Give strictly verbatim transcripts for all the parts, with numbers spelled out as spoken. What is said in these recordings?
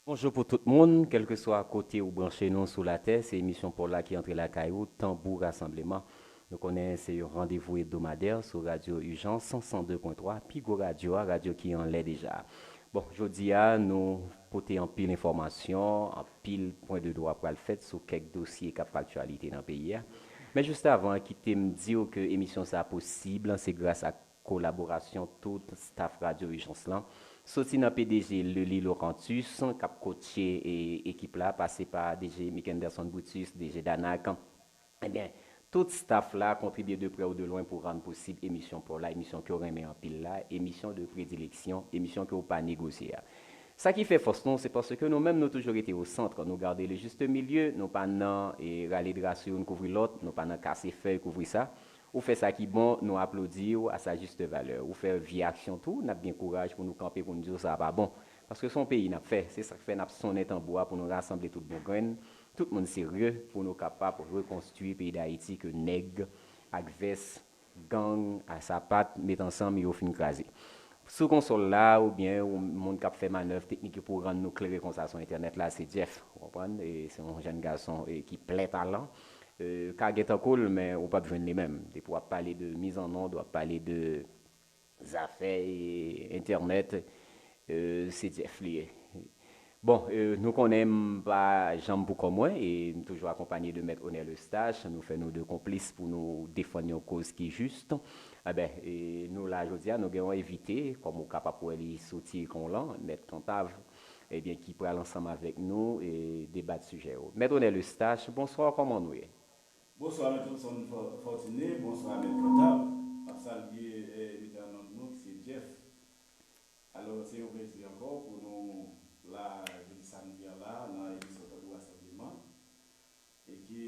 Bonjou pou tout moun, kèlkeswa kote ou branche nou sou latè, se emisyon pa w la ki antre lakay ou, Tanbou Rasanbleman. Nou konnen se yon randevou ebdomadè sou Radyo Ijans san de pwen twa, pi gwo radyo a, radyo ki anlè deja. Bon, jodi a, nou pote anpil enfòmasyon, anpil pwen de dwa pral fèt sou kèk dosye k ap aktyalite nan peyi a. Men jis avan, kite m di w ke emisyon sa a posib, se gras ak kolaborasyon tout staff Radyo Ijans lan, soti nan P D G Lely Laurentus, k ap kotche e, ekip la, pase pa D J Mikenderson Brutus, D J Danak. Ebyen, tout staff la kontribye de prè ou de lwen pou rann posib emisyon pa w la, emisyon ke w renmen anpil la, emisyon de predileksyon, emisyon ke w pa negosye a. Sa ki fè fòs nou, se paske nou menm nou toujou rete o sant, nou gade le juste milieu, nou pa nan e, rale dra sou youn kouvri lòt, nou pa nan kase fèy kouvri sa. Ou fè sa ki bon, nou aplodi w à sa juste valeur. Ou fè vye aksyon tou, n ap gen kouraj pou nou kanpe pou n di w sa pa bon. Paske se yon peyi n ap fè, se sa k fè n ap sonnen tanbou a pou nou rasanble tout bon grenn, tout moun serye pou nou kapab rekonstwi peyi Dayiti ke nèg ak vès, gang a sapat met ansanm yo fin kraze. Sou konsòl la, oubyen ou moun k ap fè manèv teknik yo pou rann nou klere konsa sou entènèt la, se Jeff, ou konprann? E se yon jèn gason e, ki plen talan. E, ka gen tankou l, men ou p ap jwenn li menm. Depi w ap pale de mizannòd, w ap pale de zafè e, entènèt, e, se Jeff li ye. Bon, e, nou konnen m pa janm pou kò mwen, e m toujou akonpanye de Mèt Onèl Eustache, nou fè nou de konplis pou nou defann yon koz ki jis. Enben, e, nou la jodi a, nou gen yon envite, kòm ou kapab wè li sou ti ekran w lan, Mèt Kantav, ebyen, ki pral ansanm avèk nou e debat sijè yo. Mèt Onèl Eustache, bonswa, kòman nou ye? Bonswa, Mèt Wilson Fò-, Fortuné, bonswa, Mèt Kantav. M ap salye, e, metè an onn nou, ki se Jeff. Alò, se yon plezi ankò pou nou la jodi samdi an la, nan emisyon Tanbou Rasanbleman, e ki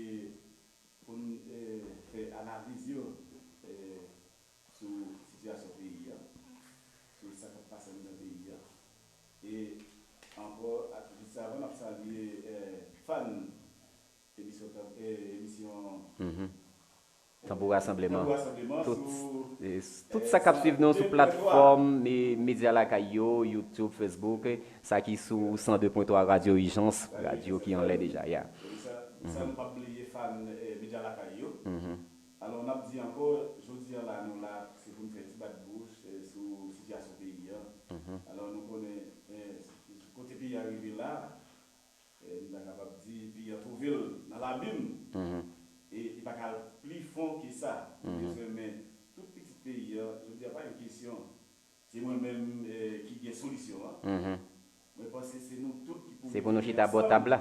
pou n, e, fè analiz yo, e, sou sitiyasyon peyi a, sou sa k ap pase anndan peyi a. E ankò, a, jis avan, n ap salye, e, fan emisyon, e, emisyon Mhm. Tanbou Rasanbleman. Tanbou Rasanbleman Tout, sou, e, s- tout e, sa k ap swiv nou sou san de pwen twa. Platfòm e, medya lakay yo, YouTube, Facebook, e, sa ki sou san de pwen twa Radyo Ijans, Radyo radyo ki anlè Ijans. Deja, ya. E sa, sa Mhm. nou p ap bliye fan, e, medya lakay yo. Mhm. Alò, n ap di ankò, jodi an la, nou la, se pou n fè ti bat bouch, e, sou sitiyasyon peyi a. Mhm. Alò, nou konnen, e, kote peyi a rive la, e, nou ta kapab di, peyi a twouve l nan labim. Mhm. E li pa ka al pli fon ke sa. Nou Mhm. bezwen men tout pitit peyi a, jodi a pa yon kesyon. Se mwen menm, e, ki gen solisyon an. Mhm. Mwen panse se nou tout ki pou Se pou nou mete chita bò ansanm. Tab la.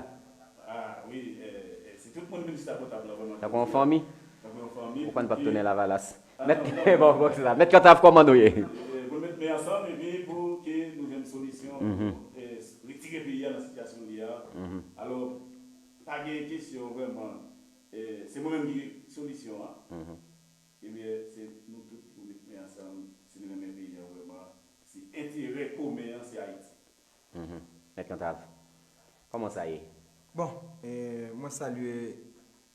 Ah, wi, e, e, se tout moun vin chita bò tab la, vrèman. Tankou yon fanmi. Tankou yon fanmi, Ou konn p ap pou ke tounen Lavalas. Ah, Mèt, non, non, bon, non. Bon, se sa. Mèt Kantav, kòman nou ye? E, pou n met men ansanm, epi pou ke nou jwenn solisyon, Mhm. pou, e, retire peyi a nan sitiyasyon li a. Mhm. Alò, pa gen kesyon vrèman, e, se mwen menm ki gen solisyon an. Mhm. Ebyen, se nou tout ki pou met men ansanm, si nou renmen peyi a vrèman, si enterè komen an, se Ayiti. Mhm. Mèt Kantav, kòman sa ye? Bon, e, mwen salye,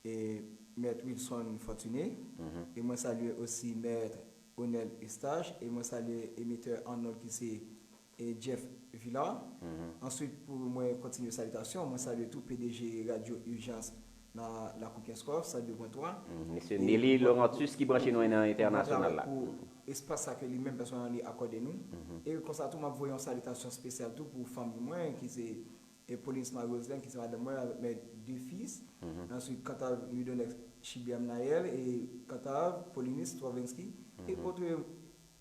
e, Mèt Wilson Fortuné, Mhm. e mwen salye osi Mèt Onèl Eustache, e mwen salye emitè an nòt ki se, e, Jeff Villard. Mhm. Answit, pou mwen kontinye salitasyon, mwen salye tou P D G Radyo Ijans nan Lakou Kenskòf, san de pwen twa. Mhm. Mesye E Nelly bon, Laurentus ki branche nou nan bon entènasyonal la. travay pou espas sa ke li menm pèsonèlman li akòde nou. Mhm. E konsa tou, m ap voye yon salitasyon espesyal tou pou fanmi mwen, ki se, e, Pauline Marie Roselène, ki se madanm mwen, avèk mes deux fils. Mhm. Answit, Kantav Nidonèk Chibiam Nayèl, e Kantav Paulinis Stravinsky, e Mhm. otre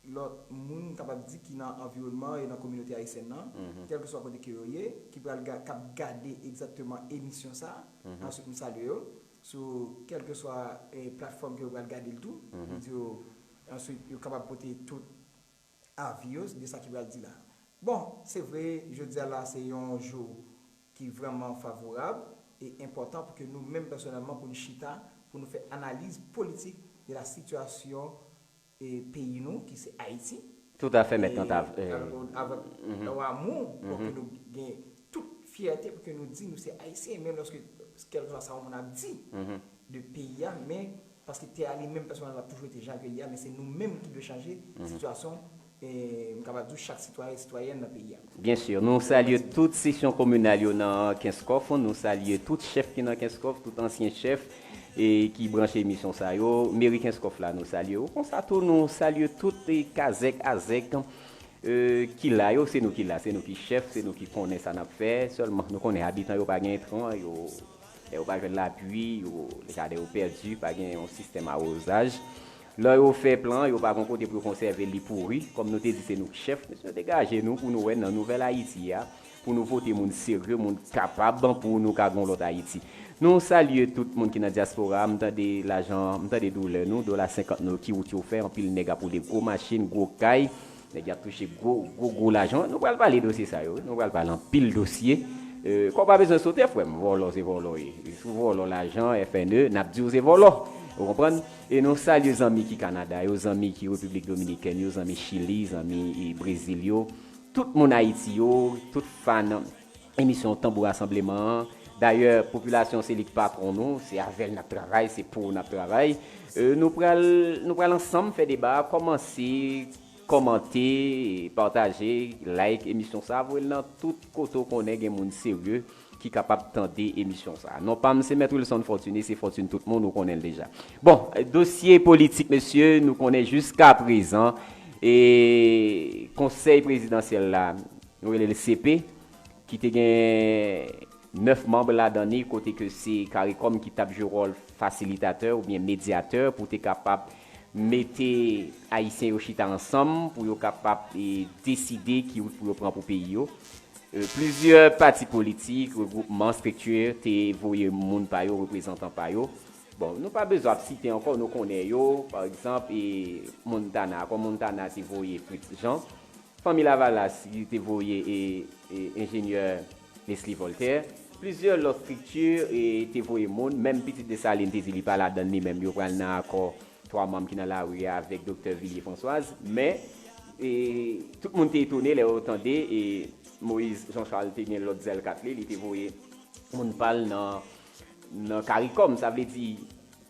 lòt moun, m kapab di, ki nan anviwònman e nan kominote ayisyèn nan, Mhm. kèlkeswa kote ke yo ye, ki pral ga-, k ap gade egzakteman emisyon sa a. Mhm. Answit, m salye yo sou kèlkeswa, e, platfòm ke yo pral gade l tou. Mhm. M di yo, answit, yo kapab pote tout avi yo de sa ki pral di la. Bon, se vre, jodi a la, se yon jou ki vrèman favorab e enpòtan pou ke nou menm pèsonèlman, pou nou chita, pou nou fè analiz politik de la sitiyasyon e peyi nou, ki se Ayiti. Tout à fait, mèt Kantav. Avèk, avèk yon amou pou ke nou gen tout fyète pou ke nou di nou se Ayisyen, menm lòske kèlkeswa sa yon moun ap di de peyi a, men paske tè a li menm pèsonèlman ap toujou rete jan ke li a, men se nou menm ki dwe chanje sitiyasyon, e m kapab di w, chak sitwayen e sitwayèn nan peyi a. Byen si, nou salye tout sesyon kominal yo nan Kenskòf, nou salye tout chèf ki nan Kenskòf, tout ansyen chèf e ki branche emisyon sa yo, meri Kenskòf la nou salye yo. Konsa tou nou salye tout e kazèk, azèk, e, ki la yo, se nou ki la, se nou ki chèf, se nou ki konnen sa n ap fè. Sèlman nou konnen abitan yo pa gen tran, yo, lè yo pa jwenn lapui, yo, jaden yo pèdi, pa gen yon sistèm awozaj. Lè yo fè plan, yo pa gon kote pou yo konsève, li pouri. Kòm nou te di se nou ki chèf, mesye degaje nou pou nou wè nan nouvèl Ayiti a, pou nou vote moun serye, moun kapab pou nou ka gon lòt Ayiti. Nou salye tout moun ki nan dyaspora, m tande lajan, m tande doulè nou, dola senkant nou, ki wout yo fè, anpil nèg ap woule gwo machin, gwo kay, nèg y ap touche gwo, gwo, gwo lajan. Nou pral pale dosye sa yo, wi. Nou pral pale anpil dosye. E, kòb pa bezwen sote, frè m, vòlò se vòlò ye. Si w vòlò lajan, F N E, n ap di w se vòlò. Ou konprann? E nou salye zanmi ki Kanada yo, zanmi ki Repiblik Dominikèn yo, zanmi Chili, zanmi, e, Brezil yo, tout moun Ayiti yo, tout fan emisyon Tanbou Rasanbleman an. Dayè, popilasyon se li k patwon nou, se avè l n ap travay, se pou l n ap travay. E, nou pral, nou pral ansanm fè deba a, kòmanse kòmante, pataje, like emisyon sa a, voye l nan tout kote w konnen gen moun serye ki kapab tande emisyon sa a. Non pa m se Mèt Wilson Fortuné, se Fortune tout moun, ou konnen l deja. Bon, dosye politik, mesye, nou konnen jiskaprezan, e konsèy prezidansyèl la, nou rele l C P, ki te gen nèf manm ladan li, kote ke se CARICOM ki t ap jwe wòl fasilitatè oubyen medyatè pou te kapab mete Ayisyen yo chita ansanm pou yo kapab, e, deside ki wout pou yo pran pou peyi yo. E, plizyè pati politik, regwoupman, estrikti te voye moun pa yo, reprezantan pa yo. Bon, nou pa bezwen ap site ankò, nou konnen yo, pa egzanp, e, Montana, kòm Montana te voye Fritz Jean, Fanmi Lavalas, li te voye, e, e, enjenyè Leslie Voltaire. Plizyè lòt estrikti, e, te voye moun. Menm Pitit Desalin te di li pa ladann li menm. Yo pral nan akò twa manm ki nan lari a avèk Doktè Villiers Françoise. Men, e, tout moun te etone lè yo tande, e, Moïse Jean Charles te gen lòt zèl kat li, li te voye moun pa l nan, nan CARICOM. Sa vle di,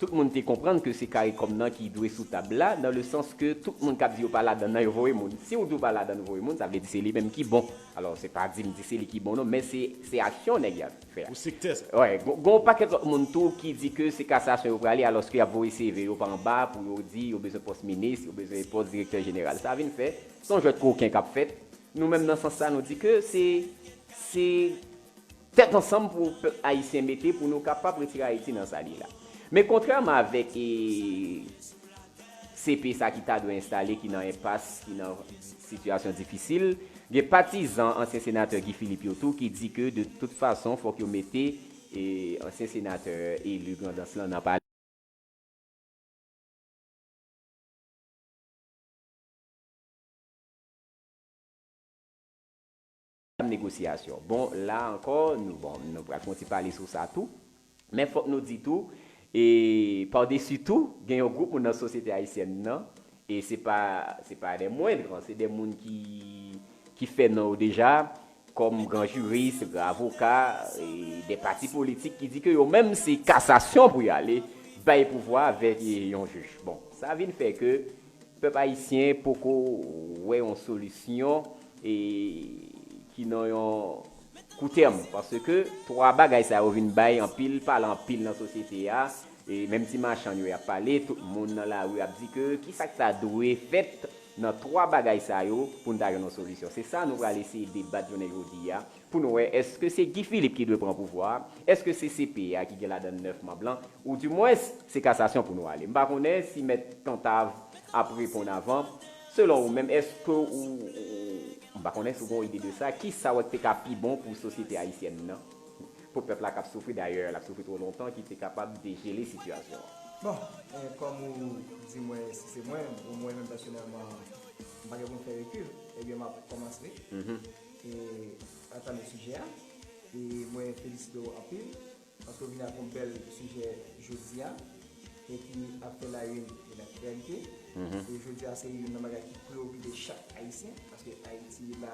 tout moun te konprann ke se CARICOM nan ki dwe sou tab la, dans le sens ke tout moun k ap di yo pa ladann nan, yo voye moun. Si w di w pa ladann, voye moun, sa vle di se li menm ki bon. Alò, se pa di m di se li ki bon non, men se, se aksyon nèg y ap fè a. Ou sektè sa. Wè, gon, gon pakèt lòt moun tou ki di ke se kasasyon yo prale, alòske y ap voye C V yo pa anba pou yo di yo bezwen pòs minis, yo bezwen pòs direktè jeneral. Sa vin fè, se yon jwèt koken k ap fèt. Nou menm nan sans sa, nou di ke se, se tèt ansanm pou pèp ayisyen mete pou nou kapab retire Ayiti nan sa li ye la. Men kontrèman avèk, e, C P sa ki ta dwe enstale, ki nan enpas, ki nan sitiyasyon difisil, gen patizan ansyen senatè Guy Philippe yo tou ki di ke de tout fason fòk yo mete, e, ansyen senatè eli Grandans lan nan palè. Negosyasyon. Bon, la ankò, nou, bon, nou pral fè yon ti pale sou sa tou. Men fòk nou di tou, e padesi tou, gen yon gwoup moun nan sosyete ayisyèn nan, e se pa, se pa de mwendr, se de moun ki, ki fè non yo deja, kòm gran jiris, gran avoka, e de pati politik ki di ke yo menm se kasasyon pou y ale, bay pouvwa avèk, e, yon jij. Bon, sa vin fè ke pèp ayisyen poko wè yon solisyon, e, ki nan yon kou tèm, paske twa bagay sa yo vin bay anpil pale anpil nan sosyete a, e menm ti machann yo y ap pale, tout moun nan lari ap di ke kisa k ta dwe fèt nan twa bagay sa yo pou n ta jwenn yon solisyon. Se sa nou pral eseye debat jounen jodi a, pou nou wè èske se Guy Philippe ki dwe pran pouvwa a, èske se C P a ki gen ladan l nèf manm lan, ou dimwens se kasasyon pou nou ale. M pa konnen si mèt Kantav ap reponn avan. Selon ou menm, èske ou, ou, m pa konnen si w gen yon ide de sa, kisa w wè ki te ka pi bon pou sosyete ayisyèn nan, pou pèp la k ap soufri, dayè l ap soufri twò lontan, ki te kapab dejele sitiyasyon an? Bon, e, kòm ou di mwen si se mwen, bon, mwen menm pèsonèlman, m pa gen pou m fè rekil, ebyen m ap kòmanse, e, atake sijè a. E mwen felisite w anpil, paske w vin ak yon bèl sijè jodi a, e ki ap fè la une de l'actualité. E jodi a se youn nan bagay ki preokipe chak Ayisyen, paske Ayiti la,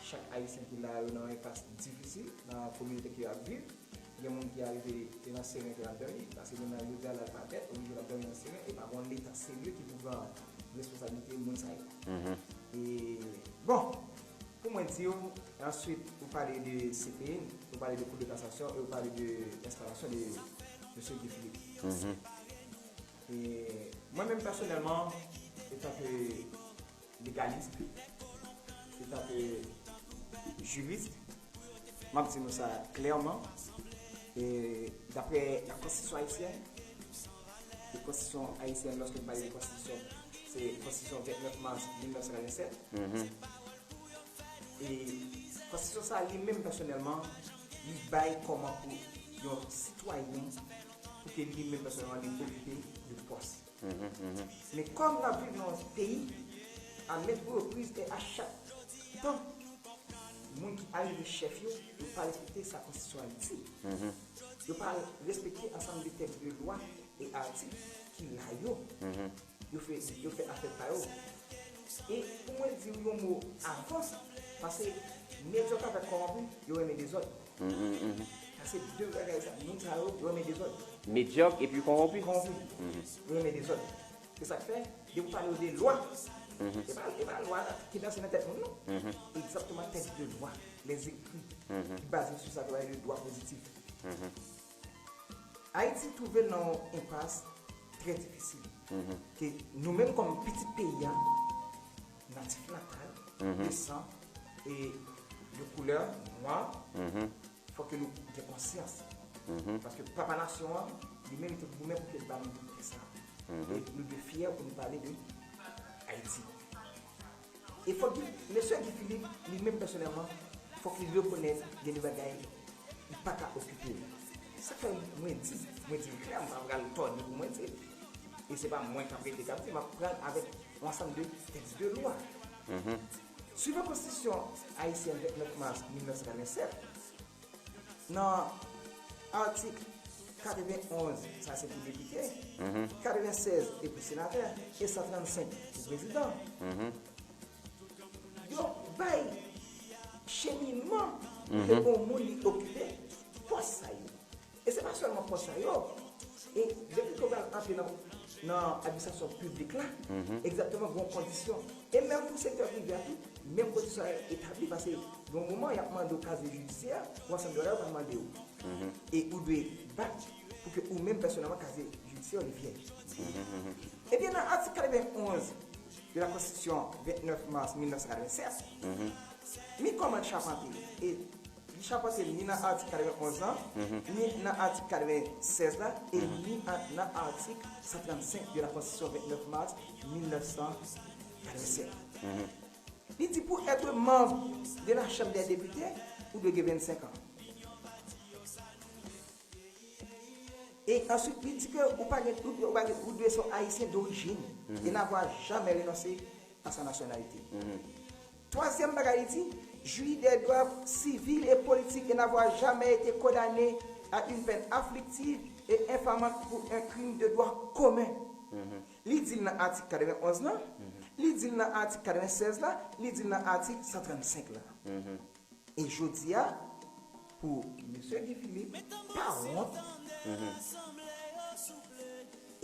chak Ayisyen ki la yo nan yon enpas difisil nan kominote ke y ap viv. Gen moun ki arive te nan seren ke l ap dòmi, paske moun nan jodi a la l pa bèt, oblije l ap dòmi nan seren, e pa gen yon leta serye ki pou pran responsablite moun sa yo. E, bon, pou mwen di w, answit, ou pale de C P N, ou pale de Cour de cassation e ou pale de enstalasyon de Mesye Guy Philippe. E mwen menm pèsonèlman, etanke legalis, etanke jiris, m ap di nou sa klèman, e daprè la konstitisyon ayisyèn, e konstitisyon ayisyèn, lòske nou pale de konstitisyon, se konstitisyon vennèf mas mil nèf san katrevennsèt. E konstitisyon sa, li menm pèsonèlman, li bay kòman pou yon sitwayen, pou ke li menm pèsonèlman, li okipe de pòs. Men kòm n ap viv nan yon peyi, a maintes reprises e a chak tan, moun ki arive chèf yo, yo pa respekte sa konstitisyon an di. Yo pa respekte ansanm de tèks de lwa e atik ki la yo. Yo fè, yo fè afè pa yo. E pou mwen di w yon mo avan, paske medyòk avèk kòwonpi, yo renmen dezòd. Sa se de bagay sa, moun sa yo, yo renmen dezòd. Medyòk epi kòwonpi. Kòwonpi. Yo renmen dezòd. Se sa k fè, depi w pale yo de lwa, e pa, e pa lwa ki danse nan tèt moun, non. Egzakteman, tèks de lwa, les écrits, ki baze sou sa, ki pale de dwa pozitif. Ayiti twouve l nan yon enpas trè difisil. Ke nou menm kòm pitit peyi a, natif natal, de san e de koulè nwa, fòk ke nou gen konsyans. Paske papa nasyon an, li menm, li te goumen pou ke l ba nou tout tè sa. E nou dwe fyè pou nou pale de Ayiti. E fòk Guy, mesye Guy Philippe, li menm pèsonèlman, fòk li rekonèt gen de bagay li pa ka okipe l. Sa k fè mwen di, mwen di l klè, m pa pral tòde pou mwen di l. E se pa mwen k ap rete k ap di, m ap pran l avèk yon ansanm de tèks de lwa. Suivan konstitisyon ayisyèn vennèf mas mil nèf san katrevennsèt, nan atik katrevenonz, sa se pou depite, katrevensèz e pou senatè, e san trannsenk pou prezidan, yo bay cheminman pou ke yon moun li okipe pòs sa yo. E se pa sèlman pòs sa yo. E depi ke w pral antre nan, nan administrasyon piblik la, egzakteman, gen yon kondisyon. E menm pou sektè prive a tou, menm kondisyon sa yo etabli, paske gen yon moman, y ap mande w kazye jidisyè, yon ansanm de bagay yo pa mande w. E ou dwe bat pou ke ou menm pèsonèlman kazye jidisyè w li vyèj. Ebyen, nan atik katrevenonz de la Konstitisyon vennèf mas mil nèf san katrevennsèt, ni kòman l chapante. E li chapante ni nan atik katrevenonz lan, ni nan atik katrevensèz la, e ni an, nan atik san trannsenk de la Konstitisyon vennèf mas mil nèf san katrevennsèt. Li di pou être membre de la Chambre des Députés, ou dwe gen vennsenk an. E answit, li di ke ou pa gen, ou, ou pa gen, ou dwe se yon Ayisyen dorijin e n'avoir jamais renoncé à sa nationalité. Twazyèm bagay, li di, jouir des droits civils et politiques et n'avoir jamais été condamné à une peine afflictive et infamante pour un crime de droit commun. Li di l nan atik katrevenonz lan, li di l nan atik katrevensèz la, li di l nan atik san trannsenk la. E jodi a, pou mesye Guy Philippe pa wont,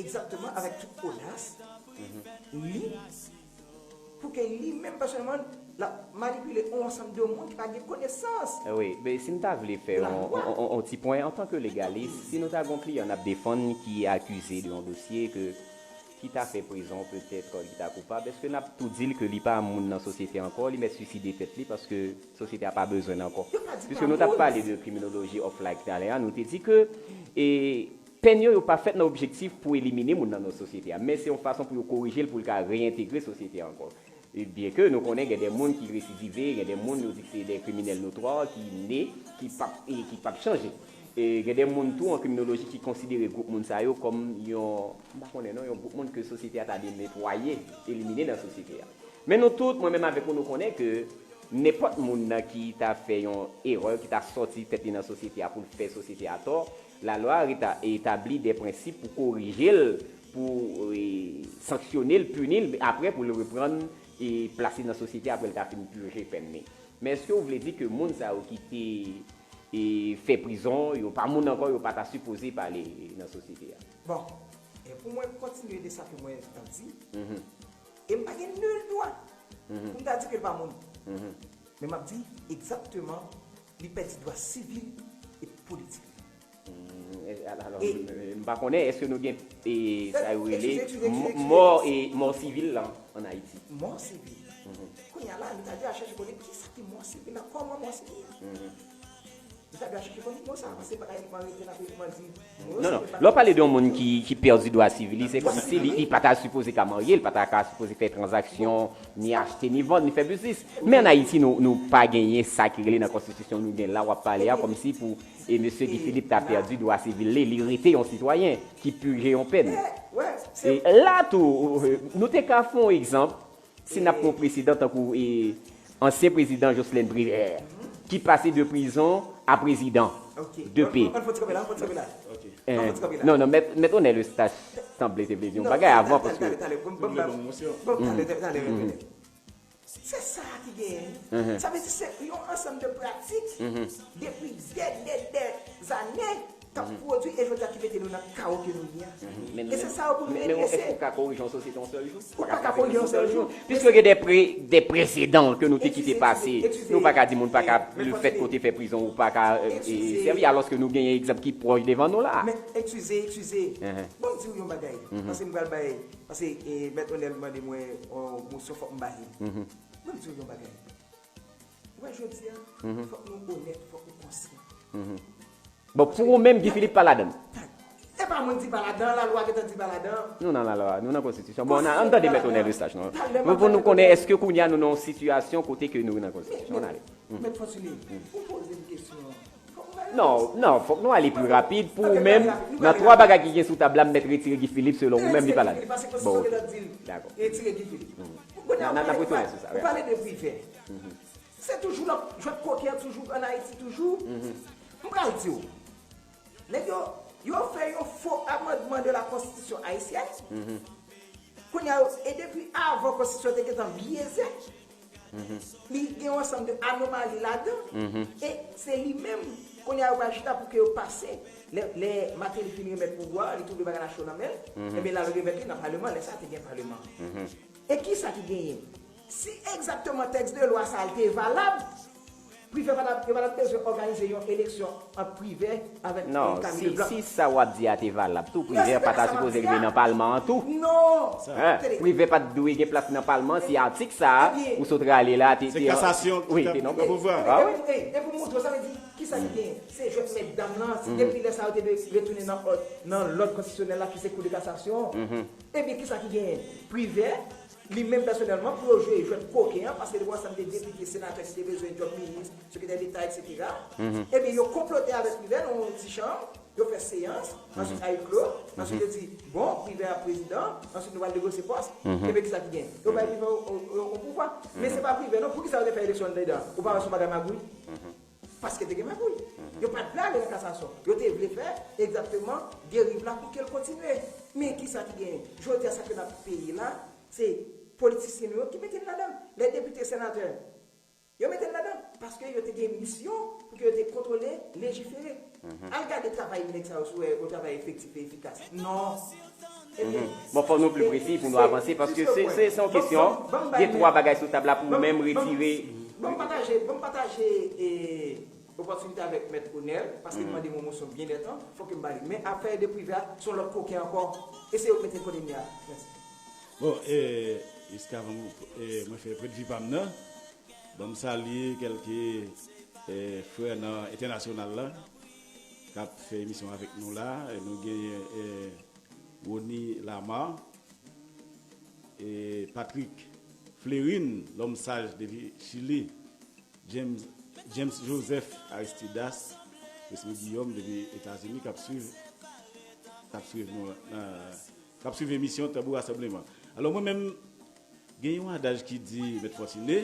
egzakteman, avèk tout odas, li, pou ke li menm pèsonèlman l ap manipile yon ansanm de moun ki pa gen konesans. Eh wi, men si m ta vle fè yon, yon, yon, yon ti pwen antanke legalis, si nou ta gen yon kliyan n ap defann ki akize de yon dosye ke ki ta fè prizon, petèt, li ta koupab, èske n ap tou di l ke li pa moun nan sosyete ankò, li mèt swiside tèt li, paske sosyete a pa bezwen l ankò? Piske nou t ap pale de kriminoloji of like talè a, nou te di ke, e, pèn yo, yo pa fèt nan objektif pou elimine moun nan nan sosyete a, men se yon fason pou yo korije l pou l ka reyentegre sosyete a ankò. E byen ke nou konnen gen de moun ki residive, gen de moun yo di se de kriminèl notwa ki ne, ki p ap, e ki p ap chanje. E gen de moun tou an kriminoloji ki konsidere gwoup moun sa yo kòm yon, m pa konnen non, yon gwoup moun ke sosyete a ta dwe netwaye, elimine nan sosyete a. Men nou tout, mwen menm avèk ou, nou konnen ke nenpòt moun nan ki ta fè yon erè, ki ta sòti tèt li nan sosyete a pou l fè sosyete a tò, lalwa a reta-, etabli de prensip pou korije l, pou e, sanksyone l, pini l, apre pou l reprann e plas li nan sosyete apre l ta fin pije pèn li. Men èske w vle di ke moun sa yo ki te e, fè prizon, yo pa moun ankò, yo pa ta sipoze pale nan sosyete a? Bon, e pou mwen kontinye de sa ke mwen ap di, e m pa gen nil dwa pou m ta di ke l pa moun. Men m ap di egzakteman li pèdi dwa sivil e politik li. Alò, m pa konnen, èske nou gen e, sa yo rele mò e mò sivil lan ann Ayiti? Mò sivil. Kounye a la, nou ta dwe al chèche konnen kisa ki mò sivil la, kòman mò sivil. Nou ta dwe al chèche konnen mo sa, paske pa ka sèlman rete nan peyi pou di mo. Non, non. Lè w pale de yon moun ki, ki pèdi dwa sivil li, se kòmsi li, li pa ta sipoze ka marye, li pa ta ka sipoze fè tranzaksyon, ni achte, ni vann, ni fè biznis. Men ann Ayiti, nou, nou pa genyen sa ki rele nan konstitisyon nou gen la, w ap pale a, kòmsi pou e mesye Guy Philippe ta pèdi dwa sivil li, li rete yon sitwayen ki pije yon pèn. E la tou, nou te ka fè yon egzanp, si n ap pran presedan tankou e ansyen prezidan Jocelerme Privert, ki pase de prizon a prezidan. De pe. Non, non, mèt, mèt Onèl Eustache sanble te vle di yon bagay avan, paske. Se sa ki genyen. Sa vle di se yon ansanm de pratik depi dè, dè, dè zane k ap pwodui e jodi a ki mete nou nan kawo ke nou ye a. E se sa yo pou nou redrese. Men èske w ka korije yon sosyete yon sèl jou? Ou pa ka korije yon sèl jou. Piske gen de pre, de presedan ke nou te kite pase, nou pa ka di moun pa ka, lefètke w te fè prizon, ou pa ka sèvi, alòske nou genyen egzanp ki pwòch devan nou la. Men, eskize, eskize. Bon, m di w yon bagay, paske m pral bay Paske e, Mèt Onèl mande mwen yon mosyon, fòk m ba li. Mwen, m di w yon bagay. Ou wè, jodi a, fòk nou onèt, fòk nou konsyan. Bon, pou ou menm, Guy Philippe pa ladan l? E pa mwen di pa ladan, lalwa gentan di pa ladan. Nou nan lalwa, nou nan konstitisyon. Bon, ann tande Mèt Onèl Eustache, non. Pou nou konnen, èske kounye a nou nan yon sitiyasyon kote ke nou nan konstitisyon? Ann ale. Mèt Fòtine, ou poze m kesyon an. Non, non, fòk nou ale pi rapid pou ou menm. Nan twa bagay ki gen sou tab la, m mèt retire Guy Philippe selon ou menm li pa ladan. Bon, ok. Dakò. N ap retounen sou sa. Ou pale de Privè. Se toujou nan jwèt koken an toujou ann Ayiti toujou. M pral di w. Nèg yo, yo fè yon fo amandman de la konstitisyon ayisyèn. Kounye a, e depi avan konstitisyon te gentan byeze, li gen yon ansanm de anomali ladan, e se li menm, kounye a yo pral chita pou ke yo pase, lè, lè Martelly fin remèt pouvwa, li twouve bagay la cho nan men l, ebyen l al remèt li nan paleman, lè sa a te gen paleman. E kisa ki genyen? Si egzakteman tèks de lwa sa a l te valab, Privè pa t ap, yo pa t ap bezwen òganize yon eleksyon ant Privè avèk Camille Leblanc. Non, si, si sa w ap di a te valab tou, Privè pa ta sipoze rive nan palman an tou. Non! Privè pa t dwe gen plas nan palman si atik sa a ou sot rale la te. Se kasasyon ki t ap pran pouvwa. E pou moutre w, sa vle di, kisa ki genyen? Se jwèt mètdam lan, depi lè sa a yo te dwe retounen nan lòd konstitisyonèl la ki se Kou de kasasyon. Ebyen, kisa ki genyen? Privè, li menm pèsonèlman, pou yo jwe jwèt koken an, paske te gen yon ansanm de depite, senatè ki te bezwen djòb minis, sekretè deta, etsetera. Ebyen, yo konplote avèk Privè nan yon ti chanm, yo fè seyans, answit a huis clos, answit yo di, bon, Privè ap prezidan, answit nou pral negosye pòs, ebyen, kisa ki gen? Yo bay Privè yon pouvwa. Men se pa Privè non, poukisa yo te fè eleksyon anndedan? Ou pa wè se yon bagay magouy? Paske te gen magouy. Yo pa t vle ale nan kasasyon. Yo te vle fè egzakteman deriv la pou ke l kontinye. Men kisa ki genyen? Jodi a sa ke n ap peye la, se politisyen nou yo ki mete n ladan l. Lè depite, senatè, yo mete n ladan l. Paske yo te gen misyon pou ke yo te kontwole, lejifere. Al gade travay nèg sa yo si w wè yon travay efektif e efikas. Non. Bon, fòk nou pli presi pou nou avanse, paske se, se, se yon kesyon, gen twa bagay sou tab la pou ou menm retire. Ban m pataje, ban m pataje e, opòtinite avèk Mèt Onèl, paske li mande m yon mosyon byen lè tan, fòk m ba li. Men afè de Privè a, se yon lòt koken ankò, e se yo k mete l kote m ye a. Mèsi. Bon, e, jiskavan mwen fè pwendvi pa m nan, ban m salye kèlke e, frè nan entènasyonal la k ap fè emisyon avèk nou la. E nou genyen e, Rony Lamar, e, Patrick Flerin, lòm saj depi Chili, James, James Joseph Aristidas, Resmy Guillaume depi Etazini k ap swiv, k ap swiv nou, k ap swiv emisyon Tanbou Rasanbleman. Alò, mwen menm, Gen yon adaj ki di, Mèt Fòtine,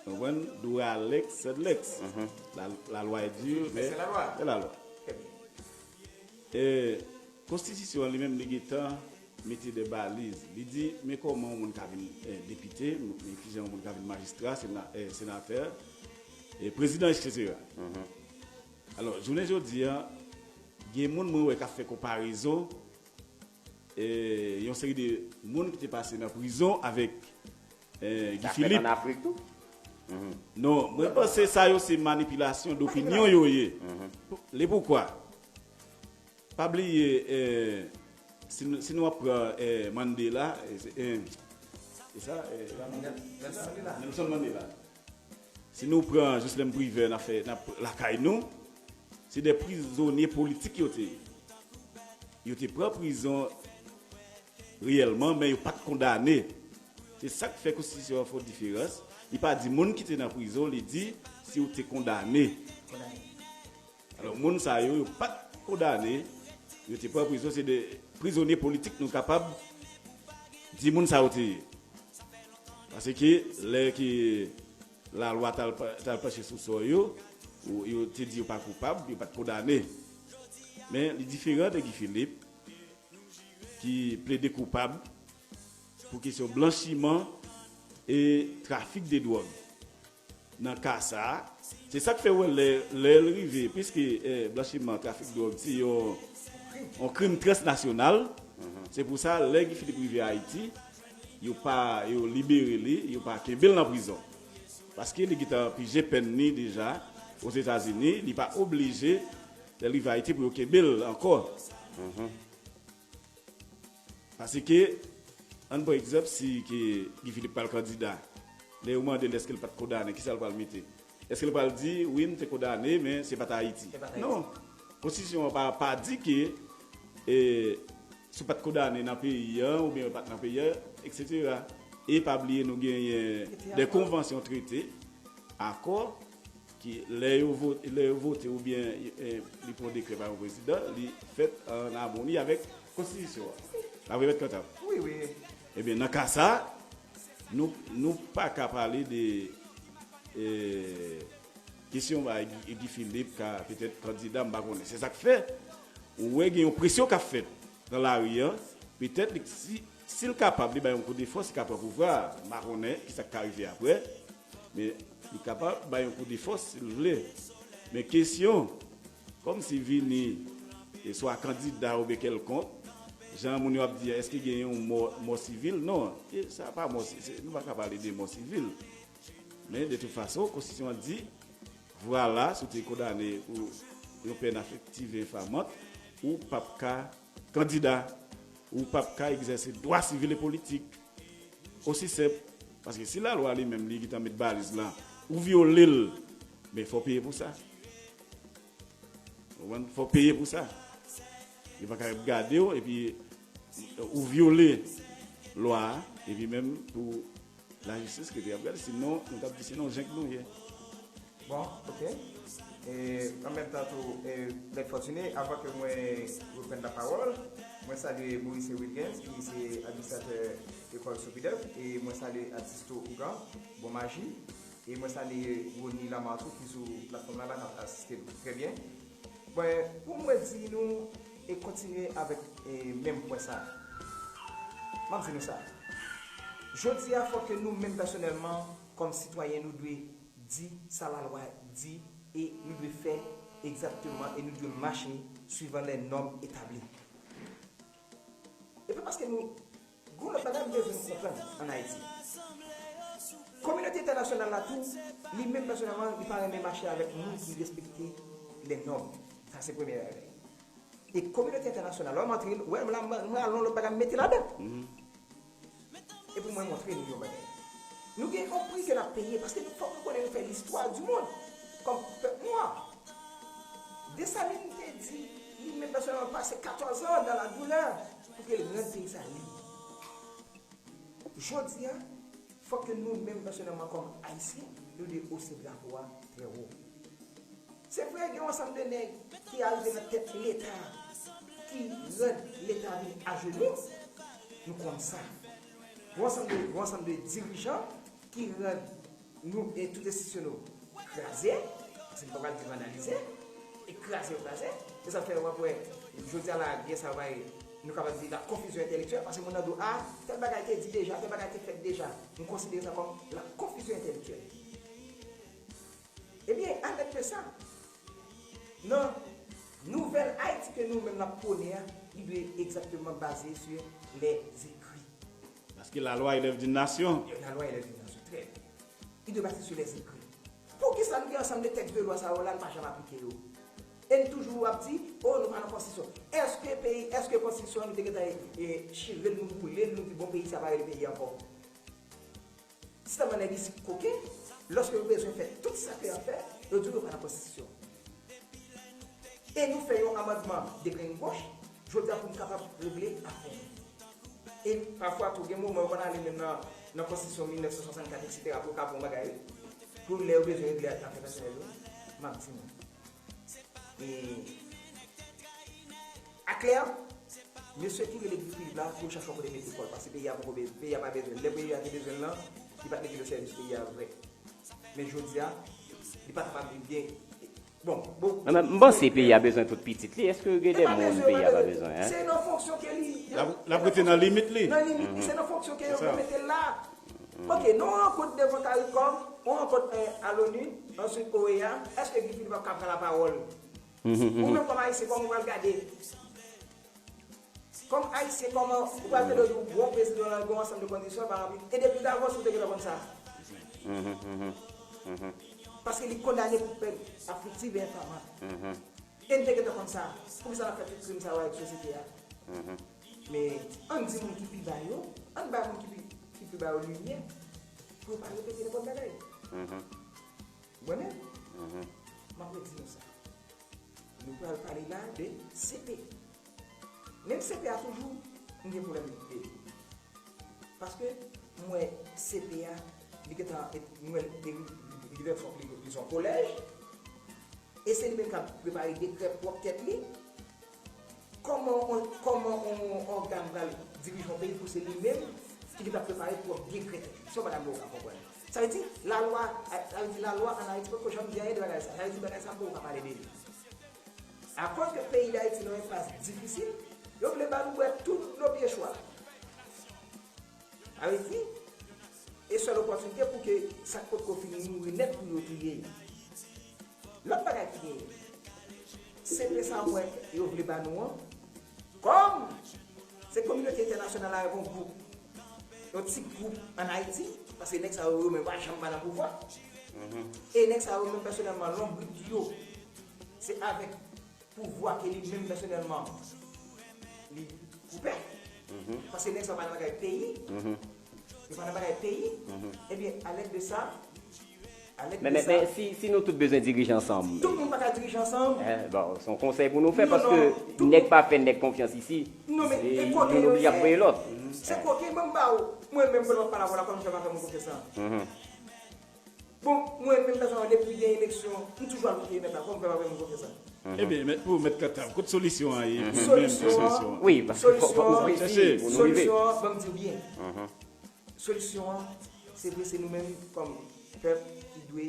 konprann, dura lex sed lex. La, la loi est dure, mais c'est la loi. E, konstitisyon an li menm, li gentan mete de baliz. Li di, men kòman yon moun ka vin eh, depite, men kijan yon moun ka vin majistra, sena, eh, senatè, eh, prezidan, etsetera. Alò, jounen jodi a, gen moun mwen wè k ap fè konparezon eh, yon seri de moun ki te pase nan prizon avèk eh, Guy Sa fèt Philippe. Ann Afrik tou? Non, mwen panse sa yo se manipilasyon dopinyon yo ye. Le poukwa? Pa bliye, eh, si, nou- si nou ap pran eh, Mandela, eh, se- eh, e sa, eh, Nelson Mandela. Nelson Mandela. Si nou pran Joslèn Privè nan fè nan lakay nou, se de prizonye politik yo te ye. Yo te pran prizon reyèlman, men yo pa t kondane. Se sa k fè konstitisyon an fè yon diferans. Li pa di moun ki te nan prizon, li di si w te kondane. Alò, moun sa yo, yo pa t kondane, yo te pran prizon, se de prizonye politik nou kapab di moun sa yo te ye. Paske lè ke lalwa t al pa- t al panche sou sò yo, ou- yo te di yo pa koupab, yo pa t kondane. Men li diferan de Guy Philippe ki plede koupab pou kesyon blanchiman e trafik de dwòg. Nan ka sa a, se sa k fè w wè lè, lè l rive, piske eh, blanchiman, trafik dwòg, se yon, yon krim transnasyonal. Se pou sa, lè Guy Philippe rive Ayiti, yo pa, yo libere li, yo pa kenbe l nan prizon. Paske li gentan pije pèn ni deja Ozetazini, li pa oblije, lè l rive Ayiti, pou yo kenbe l ankò. Paske, ann pran egzanp, si ke Guy Philippe pral kandida, lè yo mande l èske l pa t kondane, kisa l pral mete? Èske l pral di, wi, m te kondane, men se pa t Ayiti? Se pa t Ayiti. Non. Konstitisyon an pa, pa di ke eh, si w pa t kondane nan peyi an, oubyen w pa t nan peyi an, etsetera. E pa bliye nou genyen de konvansyon, trete, akò, ki lè yo vote, lè yo vote oubyen eh, li pran dekrè pa yon prezidan, li fèt ann amoni avèk konstitisyon an. La vre mèt Kantab. Wi, wi. Ebyen, nan ka sa, nou, nou pa ka pale de eh, kesyon ba Guy Philippe ka petèt kandida, m pa konnen. Se sa k fè, ou wè gen yon presyon k ap fèt nan lari an, petèt li- si, si l kapab, li bay yon kou de fòs, li ka pran pouvwa a. M pa konnen kisa k ka rive apre, men li kapab bay yon kou de fòs si l vle. Men kesyon, kòmsi vini e swa kandida oubyen kèlkonk, jan moun yo ap di, èske gen yon mò, mò sivil? Non, e sa pa mò, si- se- nou pa ka pale de mò sivil. Men de tout fason, konstitisyon an di, vwala, si w te kondane pou yon pèn afektive enfamant, ou p ap ka kandida, ou p ap ka egzèse dwa sivil e politik. Osi senp, paske si lalwa li menm li gentan met baliz lan, ou vyole l, men fò w peye pou sa. Ou konprann? Fò w peye pou sa. Yo pa ka ap gade w epi ou vyole lwa a, epi menm pou lajistis ki te ap gade, sinon, nou t ap di se nan yon jeng nou ye. Bon, ok. E, an menm tan tou, e, Lèt Fòtine, avan ke mwen reprann lapawòl, mwen salye Maurice Wilgens, ki se administratè lekòl Sopidev, e mwen salye Artisto Ougan, Bon Maji, e mwen salye Rony Lamarre tou, ki sou platfòm la, la, k ap asiste nou. Trè byen. Bon, pou mwen di nou, e kontinye avèk, e, menm pwen sa a. M ap di nou sa. Jodi a, fò ke nou menm pèsonèlman, kòm sitwayen, nou dwe di sa lalwa di e nou dwe fè egzakteman e nou dwe mache suivan lè nòm etabli. E pa paske nou, gon lòt bagay m bezwen nou konprann ann Ayiti. Kominote entènasyonal la tou, li menm pèsonèlman, li pa renmen mache avèk moun ki respekte lè nòm. Sa se premye bagay. E kominote entènasyonal la, w antre l, w wè, m la, m, m al nan lòt bagay, m mete ladan. E pou mwen montre nou yon bagay. Nou gen yon pri ke n ap peye, paske nou, fòk nou konnen nou fè listwa di mond kòm pèp nwa. Desalin te di, li menm pèsonèlman pase katòz an dans la douleur pou ke l rann peyi sa lib. Jodi a, fòk ke nou menm pèsonèlman kòm Ayisyen, nou dwe ose drapo a trè wo. Se vre, gen yon ansanm de nèg ki arive nan tèt Leta, ki rann Leta vin ajenou, nou konn sa. Gen yon ansanm de, gen yon ansanm de dirijan ki rann nou e tout enstitisyon nou kraze, paske nou pa pral di vandalize, e kraze yo kraze. Se sa k fè w ap wè, jodi a la, gen sa yo bay Nou kapab di la konfizyon entèlektyèl, paske moun nan di w, a, tèl bagay te di deja, tèl bagay te fèt deja. Nou konsidere sa kòm la konfizyon entèlektyèl. Ebyen, avec de sa, nan nouvèl Ayiti ke nou menm n ap pwone a, li dwe egzakteman baze sur les écrits. Parce que la loi élève d'une nation. La loi élève d'une nation, très bien. Li dwe baze sur les écrits. Poukisa nou gen ansanm de tèks de lwa sa yo la, nou pa janm aplike yo? E n toujou ap di, o, nou pa nan konstitisyon. Èske peyi, èske konstitisyon an nou te gentan e, chire l, nou boule l, nou di, bon, peyi sa pa rele peyi ankò? Sèlman nèg isit koken, lòske yo bezwen fè tout sa ke y ap fè, yo di yo pa nan konstitisyon. E nou fè yon amandman de grenn goch, jodi a pou n kapab regle afè nou. E pafwa tou, gen moman yo konn ale menm nan, nan konstitisyon mil nèf san swasannkat, etsetera, pou yo ka pran yon bagay, wi. Pou lè yo bezwen regle afè pèsonèl yo, m ap di nou. E, aklè, mesye ki rele Guy Philippe la, pou l chache yon kote mete kò l, paske peyi a poko be-, peyi a pa bezwen l. Lè peyi a te bezwen l lan, li pa t mete l o sèvis peyi a vre. Men jodi a, li pa kapab gen. Bon, bon. Mwen, m panse peyi a bezwen tout pitit li. Èske gen de moun peyi a pa bezwen, en? Se nan fonksyon ke li. L ap, l ap rete nan limit li. Nan limit li, se nan fonksyon ke yo mete l la. Ok, nou rankont devan Karikòm, ou rankont, eh, a l'ONU, answit O E A, èske Guy Philippe ap ka pran lapawòl? Ou menm kòm Ayisyen, kòman ou pral gade? Kòm Ayisyen, kòman ou pral tande yon gwo prezidan lan gen yon ansanm de kondisyon l pa ranpli? E depi davans ou te gentan konn sa. Paske li kondane pou pèn afliktiv e enfama. E n te gentan konn sa. Poukisa n ap fè tout krim sa yo avèk sosyete a? Men, ann di moun ki pi ba yo, ann bay moun ki pi, ki pi ba yo limyè, pou yo pa repete nenpòt bagay. Mwen menm, m ap redi nou sa. Nou pral pale la de C P. Menm C P a toujou, m gen pwoblèm de li. Paske m wè C P a, li gentan, m wè li, li, li gentan li, li, li se yon kolèj. E se li menm k ap prepare dekrè pwòp tèt li. Kòman on, kòman on ògàn pral dirije yon peyi pou se li menm ki gentan prepare pwòp dekrè tèt li? Se yon bagay m poko ka konprann. Sa vle di, lalwa, sa vle di lalwa ann Ayiti poko janm di anyen de bagay sa. Sa vle di bagay sa m poko ka pale de li. Akoz ke peyi Dayiti nan yon enpas difisil, yo vle ba nou bwè tout dlo pye chwa. Sa vle di, e sèl opòtinite pou ke sa k potko fini mouri nèt pou yo touye yo. Lòt bagay ki genyen, se pe sa mwen yo vle ba nou an, kòm se kominote entènasyonal la gen yon gwoup, yon ti gwoup ann Ayiti, paske nèg sa yo, yo menm pa janm pa nan pouvwa. E nèg sa yo menm pèsonèlman, lonbrit yo, se avèk pouvwa ke li menm pèsonèlman li koupe. Paske nèg sa yo pa nan bagay peyi. Yo pa nan bagay peyi. Ebyen, alèd de sa, alèd Men, de men, sa, men si, si nou tout bezwen dirije ansanm, tout moun pa ka dirije ansanm. Eh, bon, se yon konsèy pou nou fè, Non, paske non, tout nèg pa fè nèg konfyans isi. Non, men E e youn kote yo oblije ap ye? Voye lòt. Se kote, mwen m ba ou, mwen menm, mwen pa la, vwala kòman m fè pa fè moun konfyans sa. Bon, mwen menm pèsonèlman, depi gen eleksyon, m toujou al vote mèt la, kòman m fè pa fè moun konfyans sa? Ebyen, mèt, pou mèt Kantab, kot solisyon an ye? Solisyon an, Wi, paske fò, fò nou Solisyon, presi pou nou rive. Solisyon an, ban m di w byen. Solisyon an, se vre, se nou menm kòm pèp ki dwe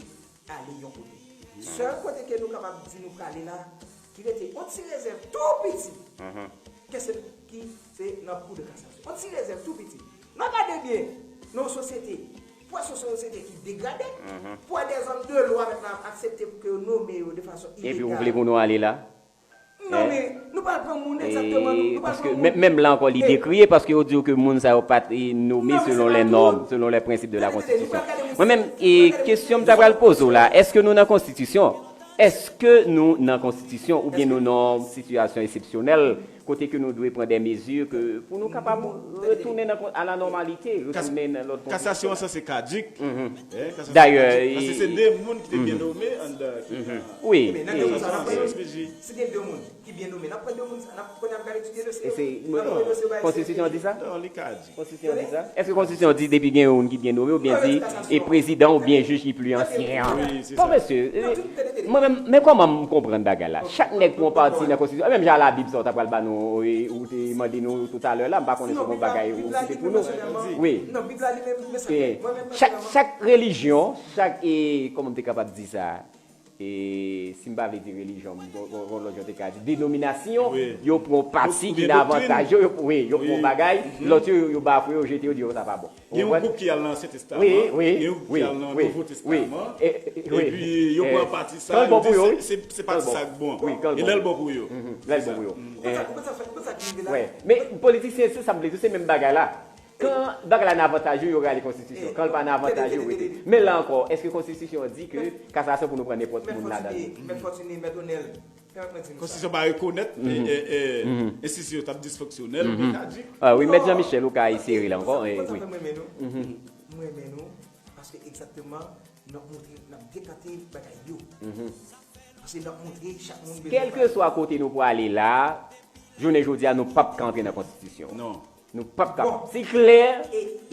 ale yon kote. Sèl kote ke nou kapab di nou prale la, ki rete yon ti rezèv tou piti, ke se, ki se nan Kou de Kasasyon. Yon ti rezèv tou piti. N ap gade byen nan yon sosyete, pou wè se yon sosyete ki degrade, pou wè dèzòm de lwa mèt la ap aksepte pou ke yo nome yo de fason ilegal. Epi ou vle pou nou ale la? Non, men nou pral pran moun egzakteman, nou, nou pral Paske pran moun. Menm, menm la ankò, li dekriye paske yo di ke moun sa yo pa t nome selon lè nòm, selon lè prensip de la konstitisyon. Mwen menm, e kesyon m ta pral poze w la, èske nou nan konstitisyon? Èske nou nan konstitisyon oubyen nou nan yon sitiyasyon eksepsyonèl kote ke nou dwe pran de mezi ke pou nou kapab retounen nan, a la nòmalite, retounen nan lòd konstitisyon? Kasasyon an sanse kadik. Dayè, Paske se de moun ki te byen nome anndan ki nan Wi. Ebyen, nan kesyon sa, n ap pran, si gen de moun ki byen nome, n ap pran de moun sa, n ap konnen ap gade etidye dosye yo. N ap voye dosye yo bay Konstitisyon an di sa? Non, li ka di. Konstitisyon an di sa? Èske konstitisyon an di depi gen youn ki byen nome oubyen di e prezidan oubyen jij ki pli ansyen an? Wi, se Bon, sa. Mesye, mwen menm, men kòman m konprann bagay la? Chak nèg pran pati nan konstitisyon, menm jan Labib sa w ta pral ba nou, e, ou te mande nou toutalè la, m pa konnen se yon bagay ou site pou nou. Wi. Non, Bib la li menm, men sa, E, mwen menm chak, pèsonèlman, chak relijyon, chak, e, kòman m te kapab di sa? e, si m pa vle di relijyon, m gon, gon, gon lòt jan te ka di, denominasyon, wi, yo pran yon pati ki nan avantaj yo, yo, wi, yo pran yon bagay, lòt yo, yo, yo bafwe, yo jete, yo di, "Oh, sa pa bon." Gen yon gwoup ki al nan Ansyen Testaman, wi, wi, gen yon gwoup ki al nan Nouvo Testaman, epi yo pran pati sa, yo di se, se, se pati sa k bon. E lè l bon pou yo. Lè l bon pou yo. Ou konn sa, ou konn sa, ou konn sa ki rive la? Men politisyen, se sa m vle di, se menm bagay la. Kan bagay la nan avantaj yo, yo rale konstitisyon. Kan l pa nan avantaj yo, yo rete. Men la ankò, èske konstitisyon an di ke kasasyon pou nou pran nenpòt moun ladan l? Mèt Fòtine, Mèt Onèl, pèmèt mwen di nou sa. Konstitisyon pa rekonèt enstitisyon yo t ap disfonksyonèl oubyen kadik. Ah wi, Mèt Jean Michel, ou ka eseye la ankò. Wi. M renmen nou, paske egzakteman, n ap montre, n ap dekante bagay yo. Paske n ap montre chak moun bezwen. Kèlkeswa kote nou prale la, jounen jodi a, nou p ap ka antre nan konstitisyon. Non. Nou p ap ka. Bon. Se klè,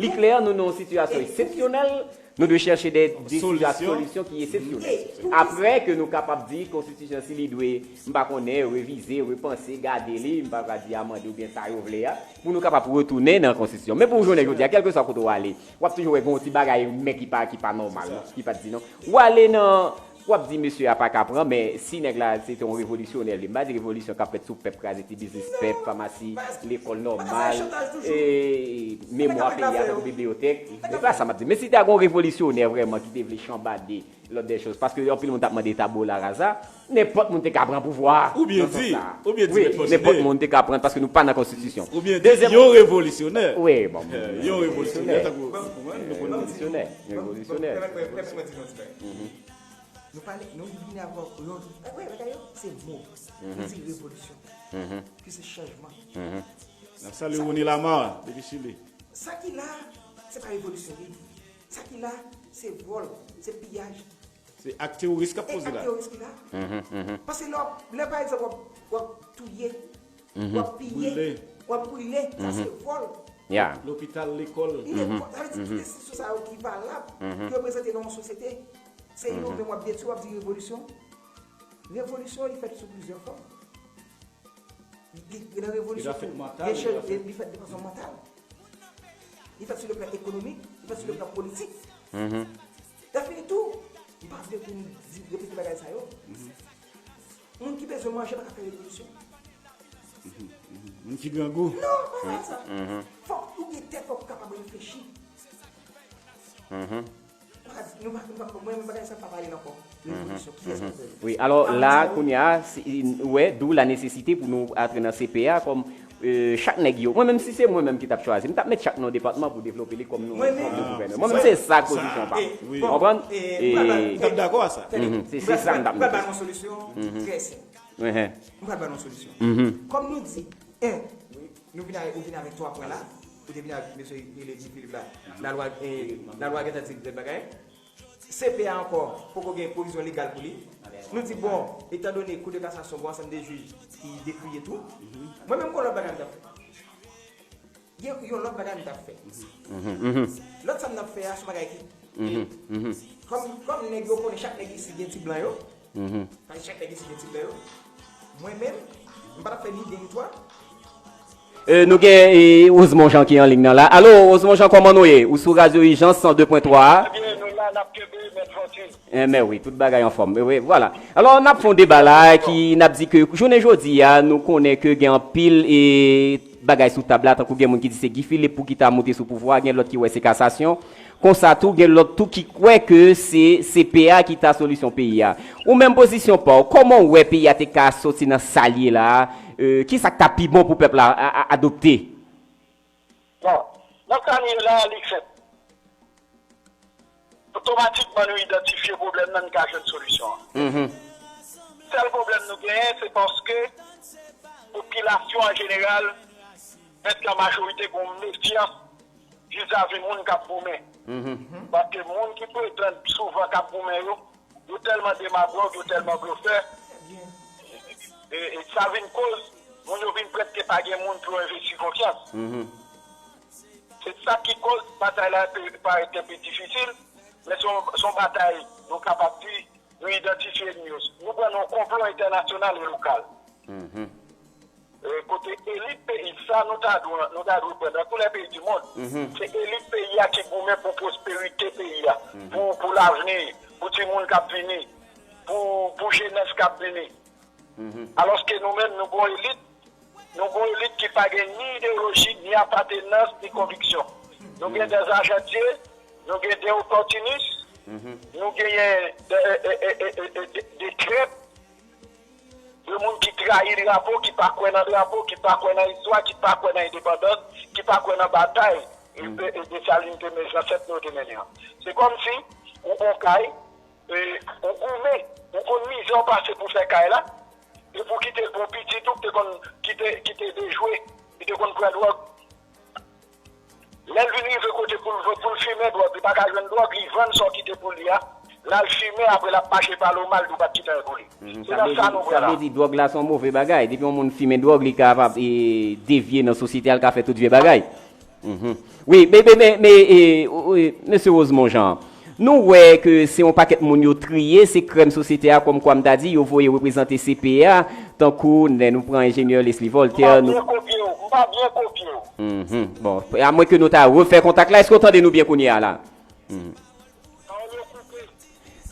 li klè, nou nan yon sitiyasyon eksepsyonèl, nou dwe chèche de, de solisyon ki eksepsyonèl. Apre ke nou kapab di konstitisyon si li dwe, m pa konnen, revize, repanse, gade li, m pa ka di amande oubyen sa yo vle a, pou nou kapab retounen nan konstitisyon. Men pou jounen jodi a, kèlkeswa kote w ale, w ap toujou wè gen yon ti bagay men ki pa, ki pa nòmal, non, ki pa t di non. W ale nan, w ap di mesye a pa ka pran, men si nèg la se te yon revolisyonè, li, m pa di revolisyon k ap fèt sou pèp, kraze ti biznis pèp, famasi, lekòl nòmal, e, memwa peyi a, tankou bibliyotèk, e pa sa m ap di. Men si te gen yon revolisyonè vrèman ki te vle chanbade lòt de choz, paske anpil moun t ap mande tabula rasa, nenpòt moun te ka pran pouvwa a. Oubyen di, oubyen di, wi, nenpòt moun te ka pran, paske nou pa nan konstitisyon. Oubyen di, yon revolisyonè. Wi, bon. Yon revolisyonè, tankou, nou konn revolisyonè. Yon revolisyonè. Nou pale, nou vini avè yon, wè, bagay yo, se mo. Nou di revolisyon, ki se chanjman. N ap salye Rony Lamar, depi Chili. Sa ki la, se pa revolisyon li ye. Sa ki la, se vòl, se piyaj. Se ak teworis k ap poze la. E ak teworis ki la. Paske lè, lè pa egzanp, w ap, w ap touye, w ap piye, w ap brile, sa se vòl. Lopital, lekòl. Li se vòl. Sa vle di tout enstitisyon sa yo ki valab, ki reprezante nan yon sosyete, se yo menm w ap detwi, w ap di revolisyon. Revolisyon, li fèt sou plizyè fòm. Li, li nan revolisyon tou. Li fèt de fason mantal. Li fèt sou le plan ekonomik, li fèt sou le plan politik. Lè fini tou, m pa vle pou m di, repete bagay sa yo. Moun ki bezwen manje pa ka fè revolisyon. Moun ki grangou. Non, pa sa. Fòk ou gen tèt, fòk ou kapab reflechi. Nou pa, nou pa, mwen, mwen, bagay sa pa pale ankò. Revolisyon, kiyès k ap fè l? Wi, alò la, kounye a, ou wè, d'où la nécessité pou nou antre nan C P A kòm, euh, chak nèg yo. Mwen menm, si se mwen menm ki t ap chwazi, m t ap met chak nan yon depatman pou devlope li kòm nou, kòm nou gouvènman. Mwen menm, se sa k pozisyon pa m. Ou konprann? E m t ap dakò a sa. Se, se sa m t ap mete. M pral ba nou yon solisyon trè senp. M pral ba nou yon solisyon. Kòm nou di, en, nou vin avèk, ou vin avèk twa pwen la, ou te vin avèk mesye rele Guy Philippe la, lalwa, eh, lalwa gentan di lòt bagay. C P A ankò poko gen pwovizyon legal pou li. Nou di, bon, etandone Kou de Kasasyon, gon ansanm de jij ki dekriye tou, mwen menm gon lòt bagay m t ap fè. Gen yon lòt bagay m t ap fè. Lòt sa m t ap fè a, se yon bagay ki, kòm, kòm nèg yo konnen chak nèg isi gen ti blan yo, paske chak nèg isi gen ti blan yo, mwen menm, m pa t ap fè ni de ni twa. Euh, nou gen, eh, Rosemond Jean ki an liy nan la. Alo, Rosemond Jean, kòman nou ye? Ou sou Radyo Ijans san de pwen twa a? Ebyen, nou la, n ap kenbe, Mèt Fòtine. Enben wi, tout bagay anfòm. Wi, vwala. Alò, n ap fè yon deba la ki n ap di ke jounen jodi a, nou konnen ke gen anpil, eh, bagay sou tab la, tankou gen moun ki di se Guy Philippe pou ki ta moute sou pouvwa, gen lòt ki wè se kasasyon. Konsa tou, gen lòt tou ki kwè ke se C P A ki ta solisyon peyi a. Ou menm pozisyon pa w, kòman w wè peyi a te ka soti nan sa l ye la a? Euh, kisa k ta pi bon pou pèp la a, a, adopte? Bon, nan sa n ye la, li senp. Otomatikman, nou idantifye pwoblèm nan, n ka jwenn solisyon an. Sèl pwoblèm nou genyen, se paske popilasyon an jeneral, prèske an majorite, gen yon mefyans vizavi moun k ap goumen. Paske moun ki pretann souvan k ap goumen yo, yo tèlman demagòg, yo tèlman blofè, e, e sa vin koz moun yo vin prèske pa gen moun pou yo envesti konfyans. Se sa ki koz batay la pe-, parèt enpe difisil, men se yon, se yon batay nou kapab di nou idantifye enmi yo. Nou pran nan yon konplo entènasyonal e lokal. E, kote elit peyi sa, nou ta dwe, nou ta dwe pran dans tous les pays du monde. Se elit peyi a ki goumen pou pwosperite peyi a, pou, pou lavni, pou timoun k ap vini. pou, pou jenès k ap vini. Alòske nou menm, nou gon elit, nou gon elit ki pa gen ni ideyoloji, ni apatenans, ni konviksyon. Nou gen de ajantye, nou gen de opòtinis, nou genyen de, de, de, de, de, de trèt, de moun ki trayi drapo, ki pa kwè nan drapo, ki pa kwè nan istwa, ki pa kwè nan endepandans, ki pa kwè nan batay e, e, e Desalin te men, zansèt nou te mennen an. Se kòmsi ou gon kay, e, ou goumen, ou konn mizè w pase pou fè kay la, epi w kite l pou yon pitit ou ki te konn, ki te, ki te dejwe, ki te konn pran dwòg. Lè l vin rive kote pou l, pou l fimen dwòg, li pa ka jwenn dwòg, li vann sa w kite pou li a, l al fimen, apre l ap mache pale w mal, di w pa t kite anyen pou li. Se nan sa nou pran la. Sa vle di dwòg la se yon move bagay. Depi yon moun fimen dwòg, li kapab e, devye nan sosyete a, l ka fè tout vye bagay. Wi, men, men, men, men, e, e, mesye Rosemond Jean, nou wè ke se yon pakèt moun yo triye, se krèm sosyete a, kòmkwa m ta di, yo voye reprezante C P A, tankou lè nou pran enjenyè Leslie Voltaire, nou... M pa byen kopye w, m pa byen kopye w. Bon, amwen ke nou ta refè kontak la, èske w tande nou byen kounye a la? Pawòl yo koupe.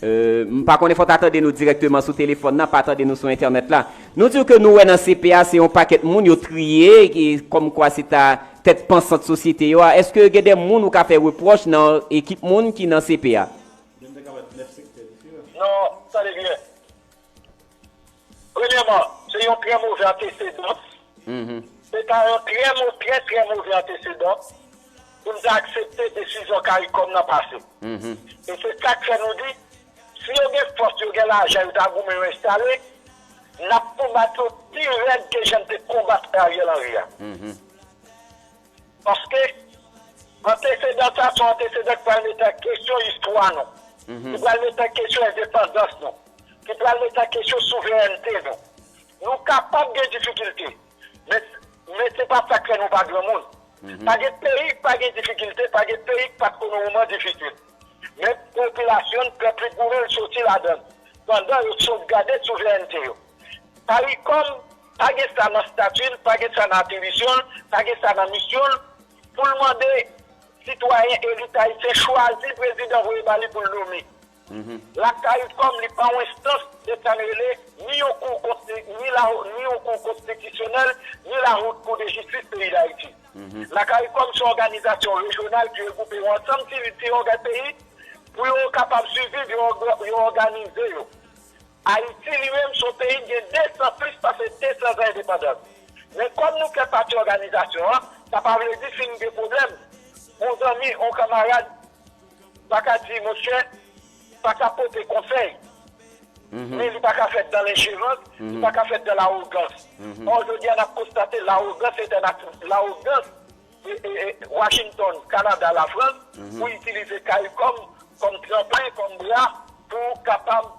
Euh, m pa konnen, fò w ta tande nou dirèkteman sou telefòn nan, pa tande nou sou entènèt la. Nou di w ke nou wè nan C P A se yon pakèt moun yo triye, e kòmkwa se ta tèt pansant sosyete yo a. Èske gen de moun ou ka fè repwòch nan ekip moun ki nan C P A? Non, tande byen. Premyèman, se yon trè move antesedan. Se ta yon trè mo-, trè, trè move antesedan pou n ta aksepte desizyon CARICOM nan pase. E se sa k fè nou di, si yo gen fòs, yo gen lajan, yo ta goumen, yo enstale, n ap konbat yo pi rèd ke jan n te konbat Ariel Henry a. Paske antesedan sa, se yon antesedan ki pral mete an kesyon istwa nou. Ki pral mete an kesyon endepandans nou. Ki pral mete an kesyon souverènte nou. Nou kapab gen difikilte, men, men se pa sa k fè nou pa granmoun. Pa gen peyi k pa gen difikilte, pa gen peyi k pa t konn yon moman difisil. Men popilasyon n, pèp li goumen, l soti ladan l, pandan yo sovgade souverènte yo. CARICOM pa gen sa nan estati l, pa gen sa nan atribisyon l, pa gen sa nan misyon l, pou l mande sitwayen elit ayisyen chwazi prezidan voye ba li pou l nome. La CARICOM, li pa yon enstans de sa n rele ni yon kou konsti-, ni la, ni yon kou konstitisyonèl, ni la Haute Cour de Justice peyi Dayiti. La CARICOM se yon òganizasyon rejyonal ki regwoupe yon ansanm ti, ti ògè peyi pou yo kapab siviv, yo òg-, yo òganize yo. Ayiti li menm se yon peyi ki gen de san, plis pase de san zan endepandans. Men kòm nou fè pati òganizasyon an, sa pa vle di si n gen pwoblèm, yon zanmi, yon kanmarad, pa ka di, monchè, pa ka pote konsèy. Men li pa ka fèt dan lenjerans, li pa ka fèt dan lawogans. Ò, jodi a, n ap konstate lawogans entènasyonal, lawogans e, e, e, Washington, Kanada, Lafrans, pou itilize CARICOM kòm tranplen, kòm bra, pou kapab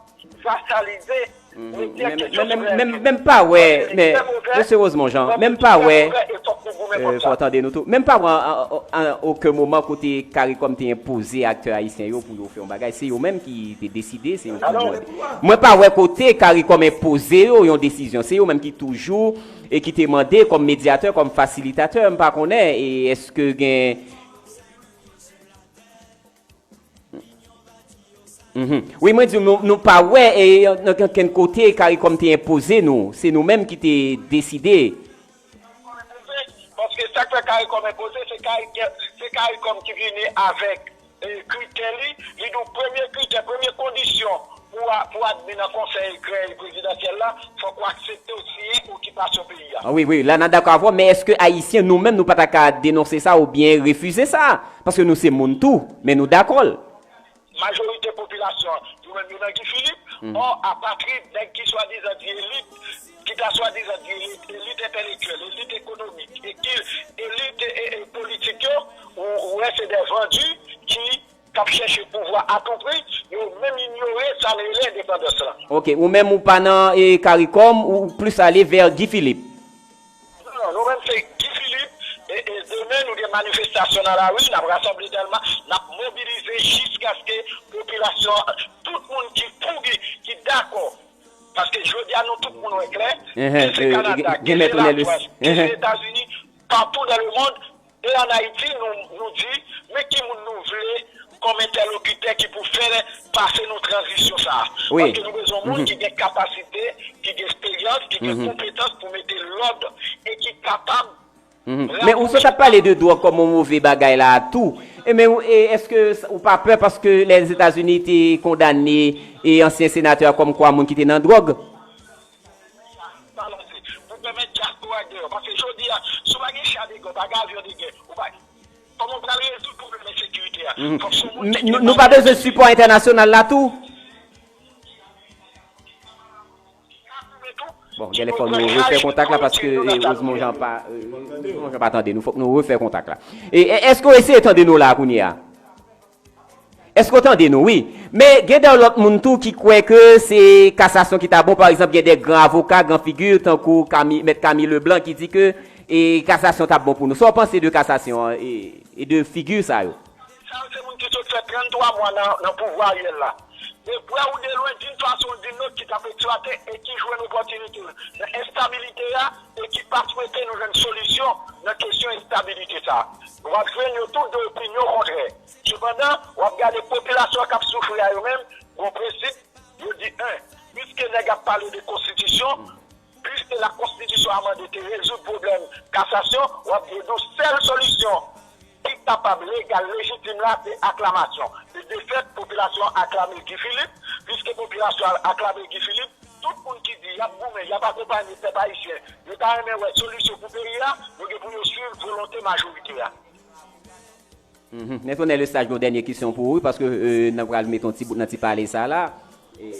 vasalize. Men, men, men, men, men m pa wè, men, mesye Rosemond Jean, men m pa wè, euh, fò tande nou tou. Men m pa wè an, an, an, an okenn moman kote CARICOM te enpoze aktè ayisyen yo pou yo fè yon bagay. Se yo menm ki te deside, se yo ki mande. Mwen pa wè kote CARICOM enpoze yo yon desizyon. Se yo menm ki toujou, e ki te mande kòm medyatè, kòm fasilitatè, m pa konnen, e èske gen... Wi, mwen di w, nou, nou pa wè, e, nan okenn kote CARICOM te enpoze nou. Se nou menm ki te deside. Paske sa k fè CARICOM enpoze, se CARICOM, se CARICOM ki vini avèk, e, kritè li. Li di w premye kritè, premye kondisyon pou a, pou admè nan konsèy krèy prezidansyèl la, fòk ou aksepte w siyen okipasyon peyi a. Ah, wi, wi, la n a dakò avè w, men èske Ayisyen, nou menm, nou pa ta ka denonse sa oubyen refize sa? Paske nou se moun tou, men nou dakò l. Majorite popilasyon an, yo menm yo nan Guy Philippe, ò, apatrid, nèg ki swadizan di elit, ki ta swadizan di elit, elit entèlektyèl, elit ekonomik, e ki elit, e, e, politik yo, ou, ou wè se de vandi ki, k ap chèche pouvwa a tou pri, yo menm inyore sa n rele endepandans lan. Ok, ou menm ou pa nan, e, CARICOM, ou plis ale vè Guy Philippe. Non, non, nou menm se Guy Philippe, e, e demen nou gen manifestasyon nan lari, n ap rasanble Dèlma, n ap mobilize jiskaske popilasyon, tout moun ki pou Guy, ki dakò. Paske jodi a nou tout moun wè klè, ke se Kanada, ke se Lafrans, ke se Etazini, patou dans le monde, e ann Ayiti, nou, nou di, men ki moun nou vle kòm entèlokitè ki pou fè pase nou tranzisyon sa a. Wi. Paske nou bezwen moun ki gen kapasite, ki gen esperyans, ki gen konpetans pou mete lòd e ki kapab Mhm. Men ou sot ap pale de dwòg kòm yon move bagay la a tou. E men ou, e èske s- ou pa pè paske Lèzetazini te kondane e ansyen senatè a kòm kwa moun ki te nan dwòg? Pou pèmèt dyaspora deyò. Paske jodi a, si w pa gen cha de gè, w pa gen avyon de gè, ou pa, kòman w pral rezoud pwoblèm ensekirite a? Mhm. Fòk se yon moun ki Nou, gen nou pa bagay bezwen sipò entènasyonal la tou? Bon, genlè fòk nou refè kontak la paske e, Rosemond Jean pa, e, Rosemond Jean pa tande nou. Fòk nou refè kontak la. E, e, èske w eseye tande nou la kounye a? Èske w tande nou? Wi. Men gen de lòt moun tou ki kwè ke se kasasyon ki ta bon. Pa egzanp, gen de gran avoka, gran figi, tankou Kami, Mèt Camille Leblanc ki di ke e, kasasyon t ap bon pou nou. Sa w panse de kasasyon an e, e de figi sa yo? Sa yo se moun ki sot fè tranntwa mwa nan, nan pouvwa Ariel la. De prè ou de lwen, d'une façon ou d'une autre, ki t ap eksplwate e ki jwenn opòtinite nan enstabilite a e ki pa swete nou jwenn solisyon nan kesyon enstabilite sa a. W ap jwenn yo tout de opinyon kontrè. Sepandan, w ap gade popilasyon an k ap soufri a yo menm, gon prensip, yo di, en, piske nèg ap pale de konstitisyon, piske la konstitisyon amande te rezoud pwoblèm kasasyon, w ap di nou sèl solisyon ki kapab legal, lejitim la, se aklamasyon. Se defèt, popilasyon an aklame Guy Philippe, piske popilasyon an aklame Guy Philippe, tout moun ki di y ap goumen, y ap akonpanye pèp ayisyen, yo ta renmen wè solisyon pou peyi a, yo gen pou yo swiv volonte majorite a. Mhm. Mèt Onèl Lesaj, yon dènye kesyon pou ou, wi, paske e, n ap pral met yon ti bout nan ti pale sa la. E,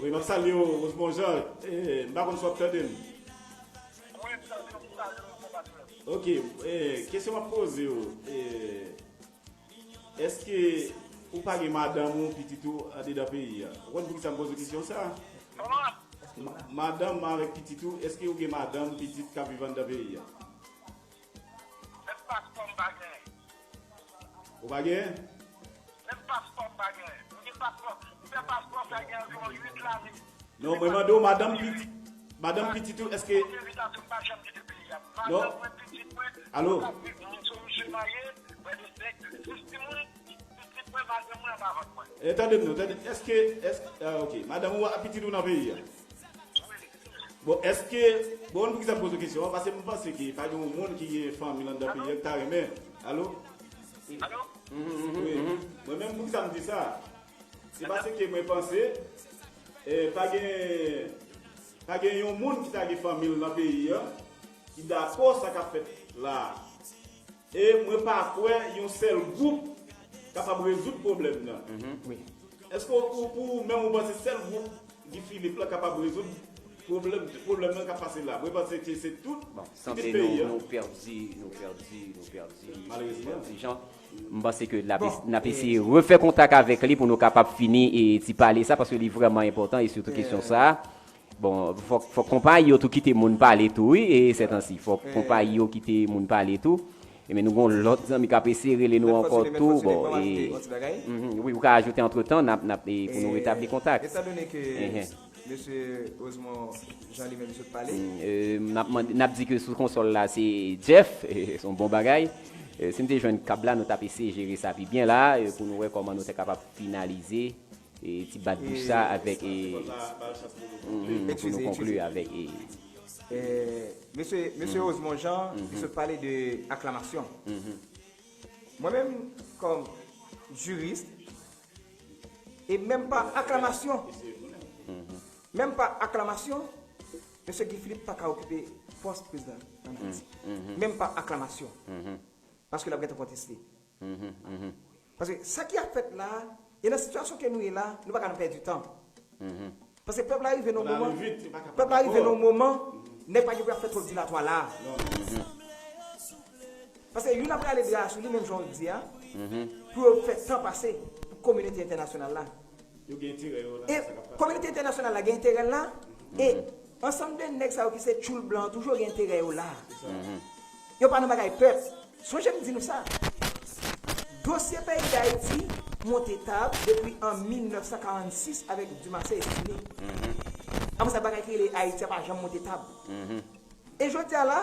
Wi, m ap salye w, Rosemond Jean. E, m pa konn si w ap tande m. Ok, e, kesyon m ap poze w, e, èske ou pa gen madanm ou, pitit ou andedan peyi a? Ou konn poukisa m poze w kesyon sa a? Ma- Madanm avèk pitit ou, èske ou gen madanm, pitit k ap viv anndan peyi a? Menm paspò m pa genyen. Ou pa genyen? Menm paspò m pa genyen. M gen paspò, m fè paspò sa gen anviwon uit lane. Non, mwen mande w, madanm pitit, madanm pitit ou, èske... Okenn envitasyon, m pa janm kite peyi a. Non. Madanm mwen, pitit mwen, alo? Yo t ap viv, m se yon mesye marye, prè de senk, sis timoun, pitit mwen, madanm mwen anba vant mwen. E, tande m non, tande, èske, èske, ah, ok, madanm ou ak pitit ou nan peyi a? Bon, èske, bon, poukisa m poze kesyon an? Paske m panse ke pa gen yon moun ki gen fanmi l anndan peyi a ki ta renmen. Alo? Alo? Wi. Mwen menm, poukisa m di sa? Se paske mwen panse, e, pa gen, pa gen yon moun ki ta gen fanmi l nan peyi a, ki dakò sa k ap fèt la a. E mwen pa kwè yon sèl gwoup kapab rezoud pwoblèm nan. Mhm. Wi. Èske ou, ou, pou ou menm, ou panse sèl gwoup Guy Philippe la kapab rezoud pwoblèm, tout pwoblèm nan k ap pase la? Mwen panse ke se tout pitit peyi a. Bon, sanble nou, nou pèdi, nou pèdi, nou pèdi, nou pèdi Jean. M panse ke n ap, bon, n ap eseye refè kontak avèk li pou nou kapab fini e ti pale sa, paske li vrèman enpòtan e sitou kesyon sa. Bon, fòk, fòk konpayi yo tou kite moun pale tou, wi, e sètansi. Fòk konpayi yo kite moun pale tou. E men nou gon lòt zanmi k ap eseye rele nou ankò tou. Bon, e, mhm, wi, ou ka ajoute antretan, n ap, n ap, e, pou nou retabli kontak. Etandone ke mesye Rosemond Jean li menm li sot pale. Mm, e, n ap mande, n ap di ke sou konsòl la se Jeff, e, se yon bon bagay. E, si n te jwenn kab la, nou t ap eseye jere sa pi byen la, e, pou nou wè kòman nou te kapab finalize e ti bat bouch sa avèk, e, mhm, pou nou konkli avèk, e, mesye, mesye Rosemond Jean, li sot pale de aklamasyon. Mwen menm, kòm jiris, e menm pa aklamasyon, menm pa aklamasyon, mesye Guy Philippe pa ka okipe pòs prezidan ann Ayiti. Menm pa aklamasyon. Paske l ap gentan konteste. Paske sa ki ap fèt la a, e nan sitiyasyon ke nou ye la, nou pa ka nan pèdi tan. Paske pèp la rive nan yon moman, pèp la rive nan yon moman, nèg pa gen pou y ap fè twòp dilatwa la a. Paske youn ap rale dra a sou li, menm jan w di a, pou yo fè tan pase pou kominote entènasyonal la. Yo gen enterè yo nan sa k ap pase. E kominote entènasyonal la gen enterè l la. E ansanm de nèg sa yo ki se tchoul blan an toujou gen enterè yo la. Yo pa nan bagay pèp. Sonje m di nou sa. Dosye peyi Dayiti monte tab depi an mil nèf san karannsis avèk Dumarsais et Estiné. Apre sa, bagay ki rele Ayiti a pa janm monte tab. E jodi a la,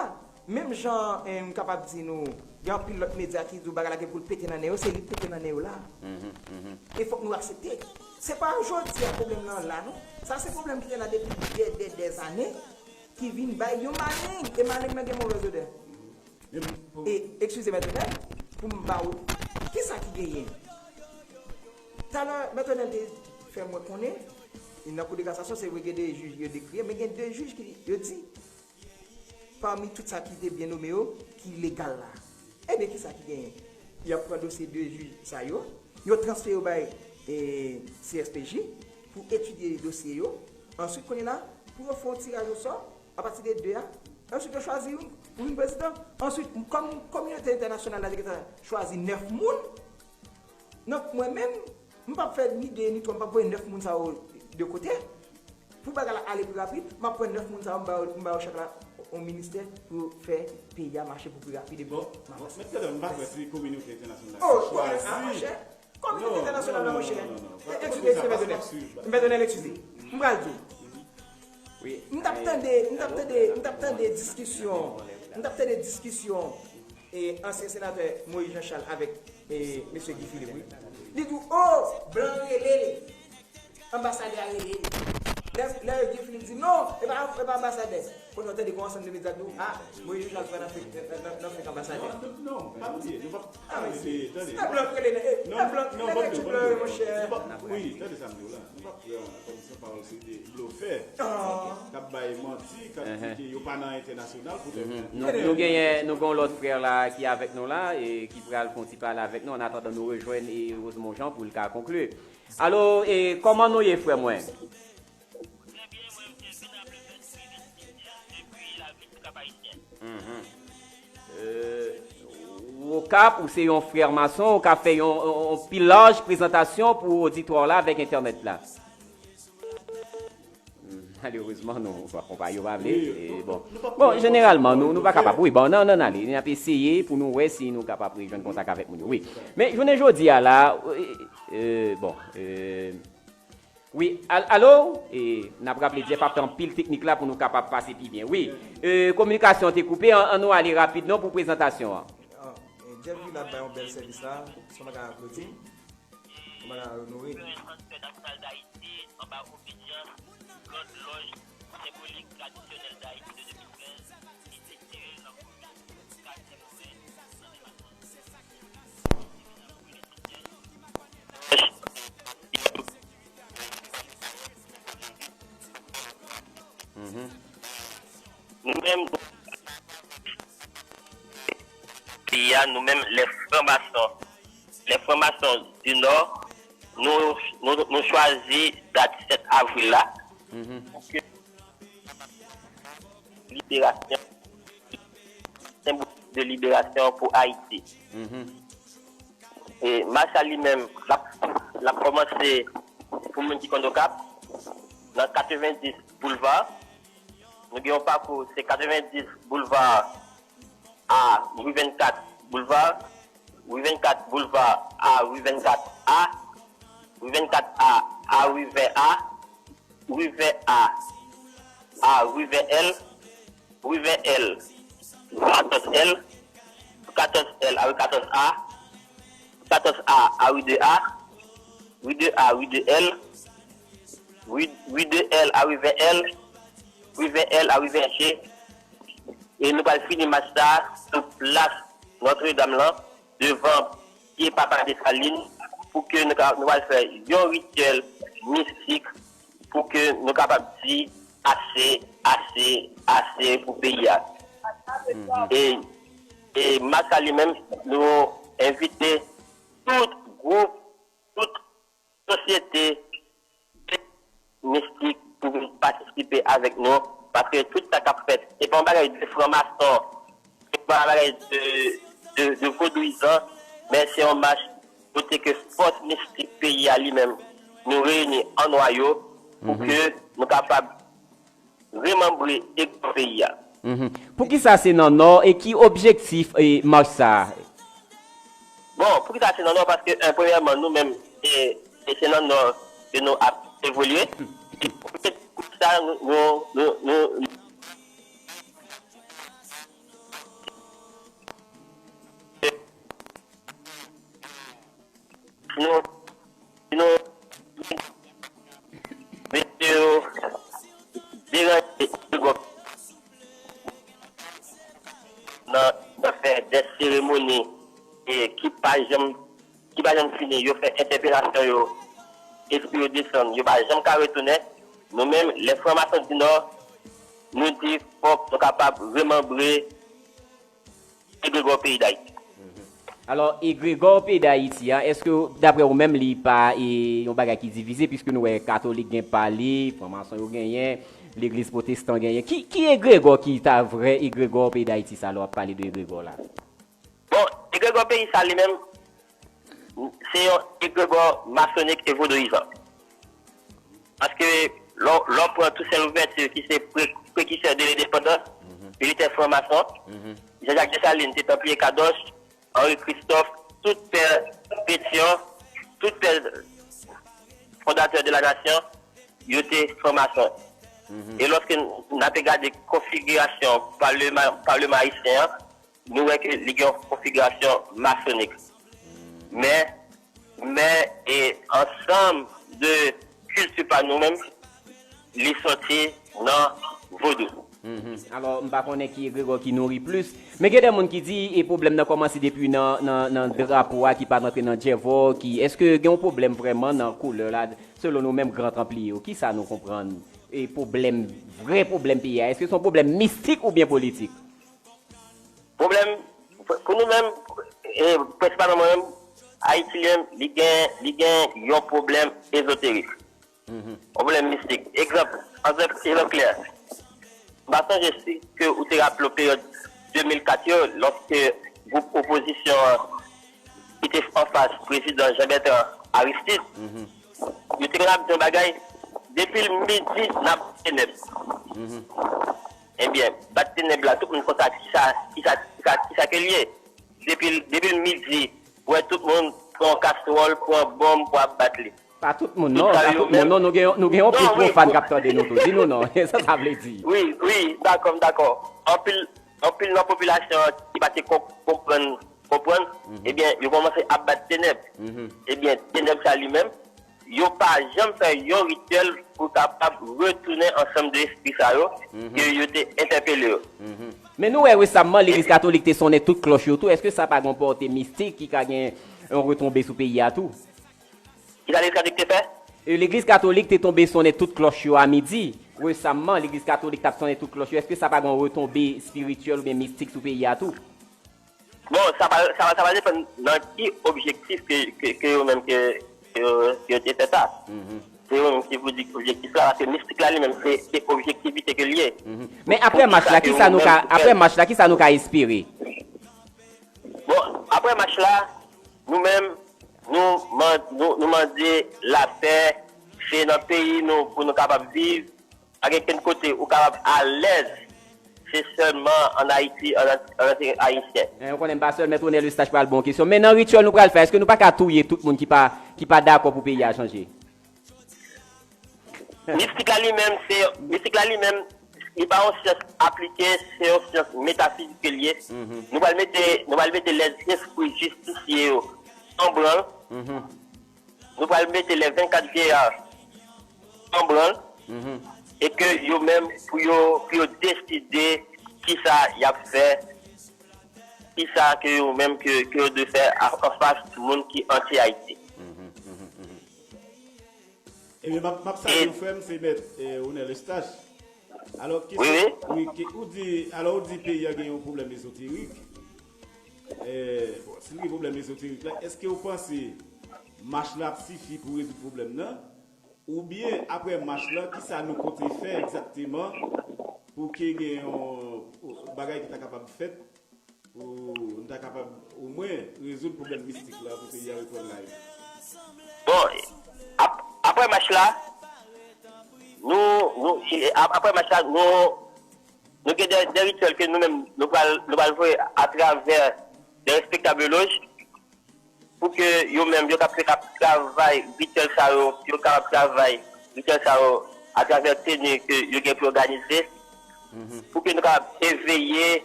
menm jan, eh, m kapab di nou, Gen anpil lòt medya ki di w bagay la gen pou l pete nan nen yo, se li k pete nan nen yo la. E fòk nou aksepte. Se pa jodi a pwoblèm nan la, non. Sa se pwoblèm ki te la depi dè, dè, dèzane, ki vin bay yon maleng, e maleng nan gen movèz odè. E, eskize m, Etènèl, pou m ba w, kisa ki genyen? Talè, Etènèl te fè mwen konnen, e nan Kou de kasasyon, se vre gen de jij yo dekriye, men gen de jij ki, yo di, pami tout sa ki te byen nome yo, ki legal la. Ebyen, kisa ki genyen? Y ap pran dosye de jij sa yo, yo transfere yo bay, e, C S P J pou etidye dosye yo. Answit, kounye la, pou yo fè yon tiraj osò, apati de de a, answit, yo chwazi youn pou vin prezidan. Answit, kòm kominote entènasyonal la te gentan chwazi nèf moun, donk, mwen menm, m p ap fè ni de ni twa, m p ap voye nèf moun sa yo de kote. Pou bagay la ale pi rapid, m ap pran nèf moun sa yo, m ba yo, m ba yo chak la yon ministè pou yo fè peyi a mache pou pi rapid epi m ap pase. Mèt Kadòm, m pa kwè si kominote entènasyonal la chwazi. Oh, monchè, kominote entènasyonal la, monchè. Eskize, eskize, m pèdone. M pèdone, eskize. M pral di w. M t ap tande, m t ap tande, m t ap tande diskisyon, m t ap tande diskisyon e ansyen senatè Moïse Jean Charles avèk e mesye Guy Philippe, wi. Li di w, oh, blan rele l. Anbasadè a rele l. Lè, lè Guy Philippe di, non, e pa, e pa anbasadè. Kounye a w tande gen yon ansanm de medya k di w, ah, Moïse Jean Charles pral nan fake, nan, nan, nan fake anbasadè. Non, non, pa bliye, nou p ap, ah, men si, tande, se blan k rele, e, non, se blan, non, lè nèg di blan yo, monchè. Wi, tande sa m di w la. Nou p ap pran kòm san pawòl se de blofè k ap bay manti, k ap di ke yo pa nan entènasyonal poutèt. Nou, nou genyen, nou gen yon lòt frè la ki avèk nou la e ki pral fè yon ti pale avèk nou. Annatandan, nou rejwenn e Rosemond Jean pou l ka konkli. Alo, e kòman nou ye, frè mwen? Trè byen, mwen se Venable Vèt Privilèj Mityèl depi lavil Okap Ayisyen. Mhm. Euh, Okap, ou se yon frè mason, ou ka fè yon, yon, yon pi laj prezantasyon pou oditwa la avèk entènèt la. Hmm, malerezman, nou, bon, konpayi yo pa vle. Wi, e, nou, bon. Nou pa, bon, nou pa, jeneralman, nou, nou pa kapab. Wi, bon, nan, nan, ale, n ap eseye pou nou wè si nou kapab rejwenn kontak avèk moun yo. Wi. Men, jounen jodi a la, e, e, bon, e, Wi, al-, alo? E, n ap raple Jeff ap fè anpil teknik la pou nou kapab pase pi byen. Wi, e, kominikasyon an te koupe, an, an nou ale rapid non pou prezantasyon an. Ah, e, Jeff Vila bay yon bèl sèvis la, se yon bagay aplodi, yon bagay a onore. Transfè nasyonal Dayiti anba obedyans lòd lòj senbolik tradisyonèl Dayiti de de mil kenz ki te tire nan komin Katye Morèl nan depatman. Mhm. Nou menm, peyi a, nou menm, les francs-maçons, les francs-maçons du Nord, nou, nou, nou chwazi dat sèt avril la, mhm, pou ke liberasyon, senbòl de liberasyon pou Ayiti. Mhm. E mach la li menm, l ap, l ap kòmanse pou moun ki konn Okap, nan katrevendis Boulevard. Nou gen yon pakou, se katrevendis Boulevard A, Rue vennkat Boulevard, Rue vennkat Boulevard A, Rue vennkat A, Rue vennkat A, A, Rue ven A, Rue ven A, A, Rue ven L, Rue ven L, katòz L, katòz L, A, Rue katòz A, katòz A, A, Rue de A, Rue de A, Rue de L, Rue, Rue de L, A, Rue ven L, Rue ven L, A, Rue ven G. E nou pral fini mach sa sou plas Nòtredam lan, devan pye Papa Desalin, pou ke nou ka, nou pral fè yon rityèl mistik, pou ke nou kapab di ase, ase, ase pou peyi a. Mhm. E, e mach sa li menm, nou envite tout gwoup, tout sosyete mistik pou vin patisipe avèk nou, paske tout sa k ap fèt, se pa yon bagay de franmason, se pa yon bagay de, de, de vodouyizan, men se yon mach kote ke fòs mistik peyi a li menm, nou reyini an nwayo pou, mhm, ke nou kapab remanbre egzanp peyi a. Mhm. Poukisa se nan Nò e ki objektif, e, mach sa a? Bon, poukisa se nan Nò? Paske, e, premyèman, nou menm, e, e se nan Nò ke nou ap evolye. E poukisa nou, nou, nou, nou, janm, ki pa janm fini, yo fè entèpelasyon yo, espri yo desann, yo pa janm ka retounen. Nou menm, lè franmason di non, nou di fòk nou kapab remanbre egregò peyi Dayiti. Alò, egregò peyi Dayiti a, èske, daprè ou menm, li pa e, yon bagay ki divize, piske nou wè katolik gen pa li, franmason yo genyen, legliz pwotestan genyen? Ki, ki egregò ki ta vrè egregò peyi Dayiti sa, lè w ap pale de egregò la? Bon, egregò peyi sa li menm, se yon egregò masonik e vodouyizan. Paske lè w pran Toussaint Louverture ki se prekisè de lendepandans, militè franmason, Jean-Jacques Dessalines te tanpliye kadòch, Henri Christophe, tout pè Pétion, tout pè fondatè de la nasyon, yo te franmason. E lòske n ape gade konfigirasyon palema, palema ayisyen an, nou wè ke li gen yon konfigirasyon masonik. Men, men e ansanm de kilti pa nou menm, li sòti nan vodou. Alò, m pa konnen ki egregò ki nouri plis, men gen de moun ki di e pwoblèm nan kòmanse depi nan, nan, nan drapo a ki pa t antre nan djèvò, ki, èske gen yon pwoblèm vrèman nan koulè la, selon nou menm gran tanpliye yo, kisa nou konprann e pwoblèm, vrè pwoblèm peyi a, èske se yon pwoblèm mistik oubyen politik? Pwoblèm, pou nou menm, e, prensipalman mwen menm, Ayiti li menm, li gen, li gen yon pwoblèm ezoterik. Yon pwoblèm mistik. Egzanp, egzanp, egzanp klè. M pa sonje si ke ou te raple w peryòd de mil kat yo, lòske gwoup opozisyon an ki te anfas prezidan Jean Bertrand Aristide, yo te konn ap di yon bagay, depi l midi n ap tenèb. Ebyen, bat tenèb la, tout moun konn sa kisa, kisa, kisa, kisa ke l ye. Depi l, depi l midi, ou wè tout moun pran yon kaswòl, pran bonm pou ap bat li. Pa tout moun non, pa tout moun non, nou gen, nou gen yon pil pwofàn k ap tande nou tou. Di nou non, sa sa vle di? Wi, wi, dakò, m dakò. Anpil, anpil nan popilasyon an ki pa te konprann, konprann, ebyen, yo kòmanse ap bat tenèb. Ebyen, tenèb sa li menm, yo pa janm fè yon rityèl pou kapab retounen ansanm de espri sa yo ke yo te entèpele yo. Men nou wè resamman legliz katolik te sonnen tout klòch yo tou, èske sa pa gen yon pòte mistik ki ka gen yon retonbe sou peyi a tou? Kisa legliz katolik te fè? Legliz katolik te tonbe sonnen tout klòch yo a midi. Resamman, legliz katolik t ap sonnen tout klòch yo. Èske sa pa gen yon retonbe espirityèl oubyen mistik sou peyi a tou? Bon, sa pa, sa pa, sa pa depann nan ki objektif ke, ke, ke yo menm ke, ke yo, ke yo te fè sa. Se yo menm ki pou di objektif la, paske mistik la li menm se, se objektivite ke l ye. Men apre mach la, kisa nou ka, apre mach la, kisa nou ka espere? Bon, apre mach la, nou menm, nou, nou, nou mande lapè, se nan peyi nou pou nou kapab viv, pa gen kenn kote ou kapab alèz, se sèlman ann Ayiti, ann, ann, ann ayisyen. Ou konnen m pa sèl, Mèt Ronel Eustache pral ba w yon kesyon. Men nan rityèl nou pral fè, èske nou pa ka touye tout moun ki pa, ki pa dakò pou peyi a chanje? Mistik la li menm, se, mistik la li menm, li pa yon syans aplike, se yon syans metafizik ke l ye. Nou pral mete, nou pral mete lèzespri jistisye yo an branl. Nou pral mete lè vennkat vyeya an branl. E ke yo menm, pou yo, pou yo deside kisa y ap fè, kisa ke yo menm ke, ke yo dwe fè anfas moun ki anti Ayiti. Ebyen, m ap, m ap salye w, frè m, se Mèt Ronel Eustache. Alò, kesyon, wi, ke, ou di, alò, ou di peyi a gen yon pwoblèm ezoterik. Bon, si l gen pwoblèm ezoterik la, èske w panse mach la ap sifi pou rezoud pwoblèm nan? Oubyen, apre mach la, kisa nou konte fè egzakteman pou ke gen yon bagay ki ta kapab fèt pou n ta kapab omwen rezoud pwoblèm mistik la pou peyi a reprann lavi. Bon, ap, apre mach la, nou, nou, ap, apre mach la, nou, nou gen de, de rityèl ke nou menm, nou pral, nou pral voye atravè de respektab loj, pou ke yo menm, yo kap, yo kap travay rityèl sa yo, yo kapab travay rityèl sa yo atravè teni ke yo gen pou yo òganize, pou ke nou kapab eveye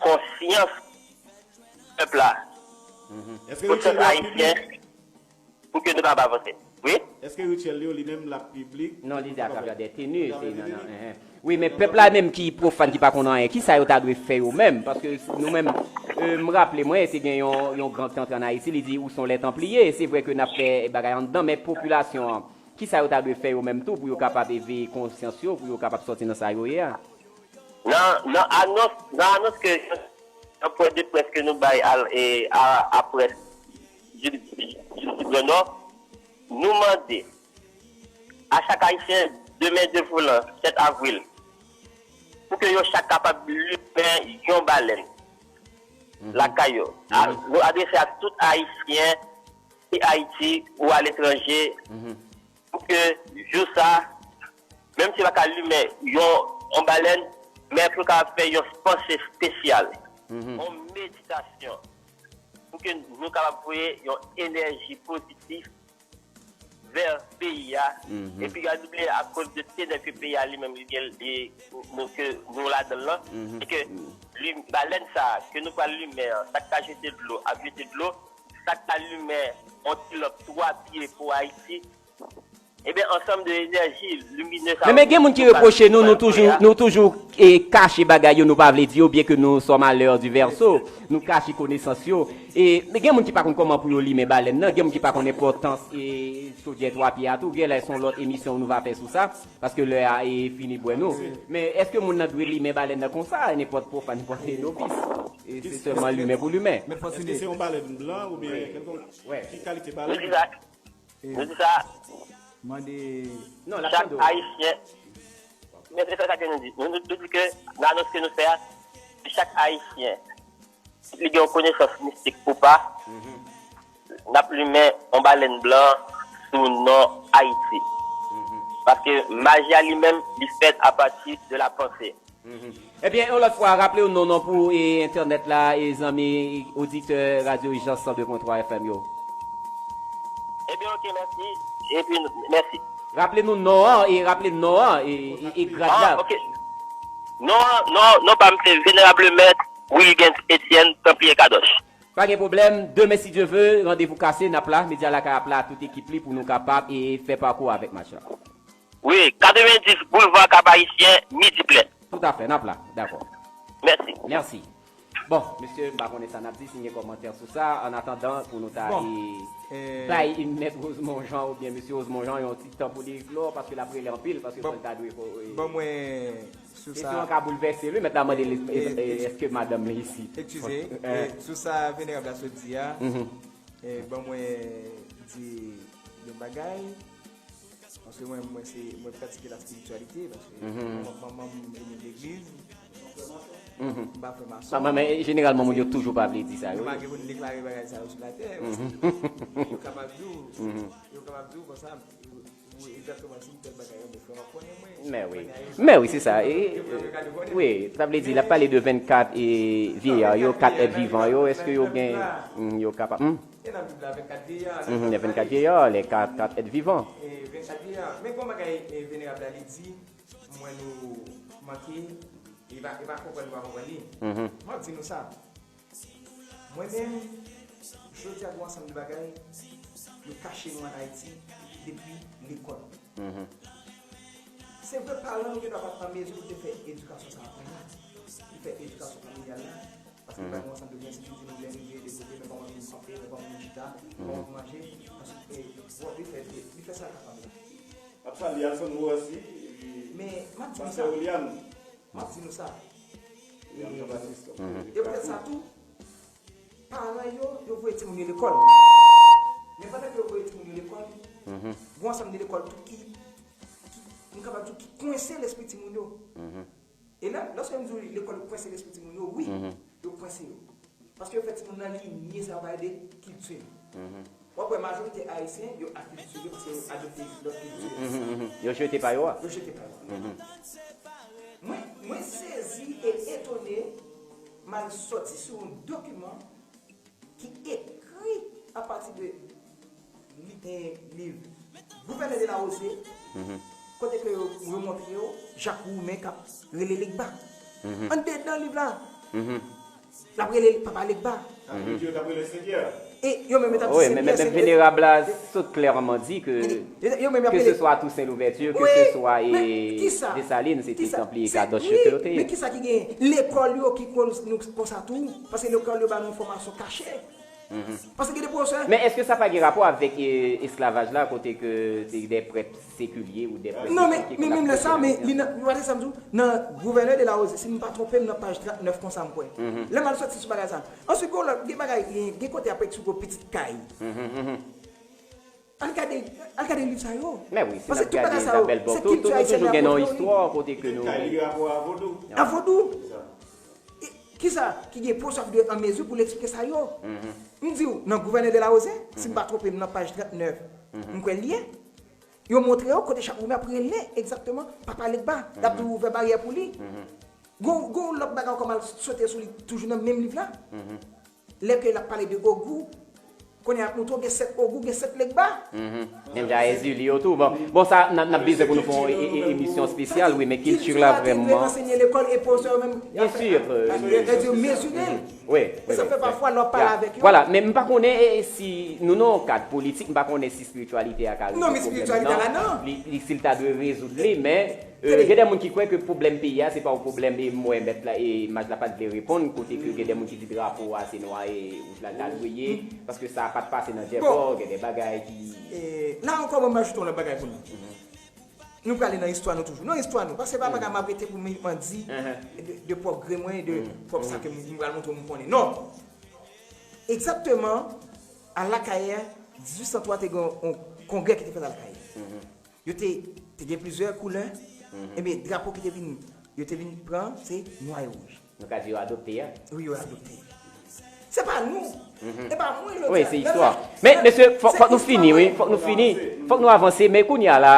konsyans pèp la, konsyans ayisyen, pou ke nou kapab avanse. Wi? Èske rityèl yo li menm l ap piblik? Non, li di atravè de teni, se nan, nan, wi, men pèp la menm ki pwofàn, ki pa konn anyen, kisa yo ta dwe fè yo menm? Paske nou menm, E, m raple mwen, te gen yon, yon gran ki te antre ann Ayiti, li di, "Où sont les Templiers?" Se vre ke n ap fè bagay anndan, men popilasyon an, kisa yo ta dwe fè yo menm tou pou yo kapab eveye konsyans yo, pou yo kapab sòti nan sa yo ye a? Nan, nan anons, nan anons ke, nan pwen de près ke nou bay al, e, a, a près Judi, Judi Grand Nord, nou mande a chak Ayisyen, demen de volan, sèt avril, pou ke yo chak kapab limen yon balèn lakay yo. A, nou adrese a tout Ayisyen ki Ayiti ou aletranje, pou ke jou sa, menm si yo pa ka limen yon, yon balèn, men pou yo kapab fè yon panse espesyal, yon meditasyon, pou ke nou kapab voye yon enèji pozitif vè peyi a. Epi gade, bliye akoz de tenèb ke peyi a li menm li gen, li, nou, ke nou ladan l lan, e ke li, balèn sa a ke nou pral limen an, sa k ka jete dlo ap jete dlo, sa k ka limen yon ti lanp twa pye pou Ayiti, ebyen, ansanm de enèji liminez sa yo. Men, men gen moun ki repwoche nou, nou toujou, nou toujou, e, kache bagay yo, nou pa vle di yo, byen ke nous sommes à l'ère du Verseau, nou kache konesans yo. E, men gen moun ki pa konn kòman pou yo limen balèn nan, gen moun ki pa konn enpòtans, e, chodyè twa pye a tou, genlè se yon lòt emisyon nou va fè sou sa, paske lè a, e, fini bwè nou. Men èske moun nan dwe limen balèn nan konsa, nenpòt pwofàn, nenpòt novis? E se sèlman limen pou limen. Èske se yon balèn blan oubyen kèlkonk? Ki kalite balèn? Nou di sa. Mande. Non, l ap chak tande w. Ayisyen, men se sa ke nou di. Nou, nou, nou di ke nan anons ke nou fè a, chak Ayisyen, li gen yon konesans mistik ou pa, n ap limen yon balèn blan sou non Ayiti. Paske maji a li menm, li fèt apati de la panse. Ebyen, yon lòt fwa, raple w non, non pou, e, entènèt la, e zanmi oditè Radyo Ijans san de pwen twa F M yo. Ebyen, oke, mèsi. Epi, mèsi. Raple nou non an, e raple non an, e, e, e grad la. Ah, oke. Non an, non, non pa m se Venerable Maître Wilgens Etienne Tanpliye Kadoch. Pa gen pwoblèm, demen si Dye ve, randevou kase, n ap la, Medya Lakay ap la, tout ekip li pou nou kapab e fè pakou avèk match la. Wi, katrevendis Boulevard Cap Haïtien, midi plen. Toutafè, n ap la, dakò. Mèsi. Mèsi. Bon, mesye, m pa konnen sa n ap di, si n gen kòmantè sou sa, an atandan, pou nou ta, bon, e, e, bay Mèt Rosemond Jean oubyen mesye Rosemond Jean yon ti tan pou li eklò, paske l ap rele anpil, paske, bon, sa l ta dwe fè, e, ban mwen sou sa. Kesyon an ka boulvèse l, wi, mèt la mande l, e, e, e, èske madanm li isit? Eskize, e, sou sa venerab la sot di a, e, ban mwen di yon bagay. Paske mwen, mwen se, mwen pratike la spirityalite, paske manman m vini legliz, m pa frè mason. Manman, men jeneralman, moun yo toujou pa vle di sa, wi. Yo pa gen pou n deklare bagay sa yo sou latè, paske yo kapab di w, yo kapab di w konsa, wi, egzakteman, si m tèl bagay, yo frè m ap konnen mwen. Men wi. Men wi, se sa. E, wi, sa vle di, l ap pale de vennkat e vyeya yo, kat èt vivan yo, èske yo gen, yo kapab, hmm? E nan Bib la, vennkat vyeya, mhm, les vennkat vyeya, les quatre, quatre êtres vivants. E vennkat vyeya. Men gon bagay, e, venerab la, li di, mwen nou manke, e pa, e pa konprann, nou pa konprann li. Mhm. M ap di nou sa. Mwen menm, jodi a, gon ansanm de bagay, yo kache nou ann Ayiti depi lekòl. Mhm. Se vre, paran nou gen dwa pa t an mezi pou te fè edikasyon sa a pou nou, pou fè edikasyon familyal la, paske, mhm, pa gen yon ansanm de prensip ki di nou lè rive de kote, men kòman pou nou kanpe, men kòman pou nou chita, men kòman pou manje, paske, bon, li fè, li fè sa l kapab la. N ap salye Alexandre Morancy, epi, men, m ap di nou sa. Pastè William. M ap di nou sa. William Jean-Baptiste. Mhm. E poutèt sa tou, paran yo, yo voye timoun yo lekòl. Men pandan ke yo voye timoun yo lekòl, mhm, gon ansanm de lekòl tou ki, ki, m kapab di w, ki kwense lespri timoun yo. Mhm. E lè, lòske m di w lekòl yo kwense lespri timoun yo, wi, mhm, yo kwense yo. Paske yo fè timoun nan li nye sa yo pale de kilti. Mhm. W ap wè majorite ayisyen, yo akiltire paske yo adopte lòt kilti. Mhm, mhm. Yo jete pa yo a. Yo jete pa yo a. Mhm. Mwen, mwen sezi e etone, m al sòti sou yon dokiman ki ekri apati de li, eh, liv Gouvènè de la Rosée, mhm, kote ke yo, yo montre yo Jacques Roumain k ap rele Legba. Mhm. Andedan liv la, mhm, l ap rele Papa Legba. Mhm. Sa vle di yo t ap rele Sentpyè. E yo menm yo t ap di Wi, men, men, men Venerab la sot klèman di ke, ke se swa Toussaint Louverture, ke se swa e Desalin, se te Tanpliye Kadosh yo ke yo te ye. Men kisa ki gen lekòl yo ki konn nou konsa tou? Paske lekòl yo ba nou yon fòmasyon kache. Paske gen de pwofesè. Men èske sa pa gen rapò avèk e, esklavaj la, kote ke te de prèt sekilye ou de prèt Non, men, men menm lè sa, men li nan, ou wè sa m di w, nan Gouverneur de la Rosée, si m pa twonpe m, nan paj trannèf konsa m kwè. Lè m al soti sou bagay sa. Answit, gen lòt, gen bagay, gen, gen kote apre sou gwo pitit kay. Al gade, al gade liv sa yo. Men wi, si n ap gade Isabelle Borto, tou, nou toujou gen yon istwa kote ke nou. Kay li gen rapò a vodou. A vodou. Kisa ki gen pwofesè de an mezi pou l eksplike sa yo? M di w, nan Gouverneur de la Rosée, si m pa twonpe m, nan paj trannèf, m kwè l ye. Yo montre yo kote Chak Premye ap rele egzakteman Papa Legba. Y ap di w ouvè baryè pou li. Gon, gon lòt bagay ankò m al sote sou li, toujou nan menm liv la. Lè ke l ap pale de ogou, kounye a ap montre w gen sèt ogou, gen sèt Legba. Menm jan Ezili yo tou. Bon, bon sa, n ap, n ap bezwen pou nou fè yon e, e, emisyon espesyal, wi, men kilti la vrèman. Kilti a te dwe ansenye lekòl e pwofesè yo menm. Byen si. Yo di mezire l. Wi, wi. E sa fè pafwa lè w ap pale avèk yo. Vwala, men m pa konnen e, e si nou nan yon kad politik, m pa konnen si espirityalite a ka rezoud pwoblèm nan. Non, men espirityalite a la, non. Li, li, si l ta dwe rezoud li, men, e, gen de moun ki kwè ke pwoblèm peyi a, se pa yon pwoblèm, e m wè mèt la, e maj la pa t vle reponn, kote ke gen de moun ki di drapo a, se nwa e wouj la l ta dwe ye, paske sa pa t pase nan Djèvò, gen de bagay ki E, la ankò, bon, m ajoute yon lòt bagay pou nou. Nou prale nan istwa nou toujou. Non, istwa nou. Paske pa bagay m ap rete pou m, m di de, de pwòp gre mwen, de pwòp sa ke m, m pral montre w m konnen. Non. Egzakteman, a Lakayè, dizuit san twa te gen yon kongrè ki te fèt a Lakayè. Yo te, te gen plizyè koulè. Ebyen, drapo ki te vin, yo te vin pran, se nwa e wouj. Nou ka di yo adopte a. Wi, yo adopte. Se pa nou. E pa mwen, yo Wi, di se a. Non, istwa. Non, Men, mesye, fòk, fòk nou fini, wi. Fòk nou fini. Fòk nou avanse. Men kounye a la,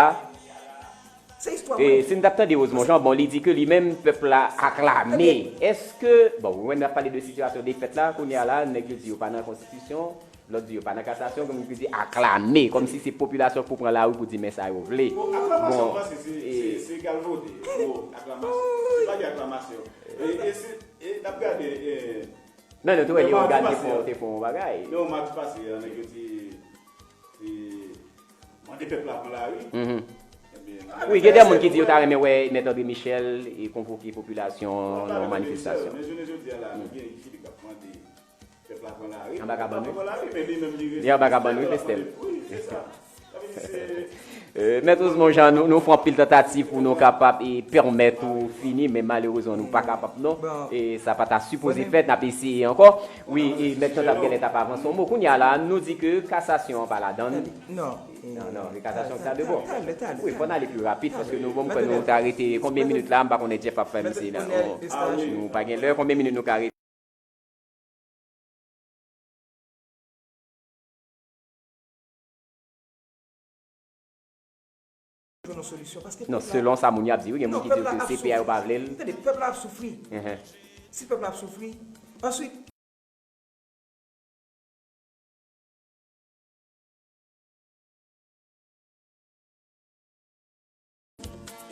Se istwa e, mwen. Si n t ap tande Rosemond Jean, bon, li di ke li menm, pèp la aklame. Ebyen. Èske, bon, ou wè, n ap pale de sitiyasyon defèt la, kounye a la, nèg yo di yo pa nan konstitisyon, lòt di yo pa nan kasasyon, gen moun ki di aklame, kòmsi se popilasyon k pou pran lari pou di men sa yo vle. Bon, aklamasyon, m panse se, se, se galvode. Bon, aklamasyon. Se pa gen aklamasyon. E, e se, e n ap gade, e, Non, nou te wè Leogane te fè, te fè yon bagay. Non, madi pase a, nèg yo te, te mande pèp la pran lari. Ebyen, Wi, gen de moun ki di yo ta renmen wè Mèt André Michel e konvoke popilasyon nan yon manifestasyon. Men jounen jodi a la, nou gen Guy Philippe k ap mande pèp la pran lari. Anba kabann, wi. Pèp la pran lari, men li menm li rete anba kabann, wi, Pestel. Wi, se sa. Sa vle di se E, Mèt Rosemond Jean, nou, nou fè anpil tantativ pou nou kapab e pèmèt ou fini, men malerezman nou pa kapab non. E sa pa ta sipoze fèt, n ap eseye ankò. Wi, e Mèt Jean t ap genlè t ap avanse yon mo. Kounye a la, nou di ke kasasyon an pa ladann. Non. Non, non, e kasasyon ki ta de bon. Wi, fò n ale pi rapid, paske nou, bon, m kwè nou ta rete konbyen minit la, m pa konnen Jeff ap fè misye la. Nou pa gen lè, konbyen minit nou ka rete? Jwenn yon solisyon, paske Non, pèp la selon sa moun yo ap di, wi, gen moun Non, ki di pèp la ke ap C P A yo soufri. Pa vle l. Tande, pèp la ap soufri. Si pèp la ap soufri, answit,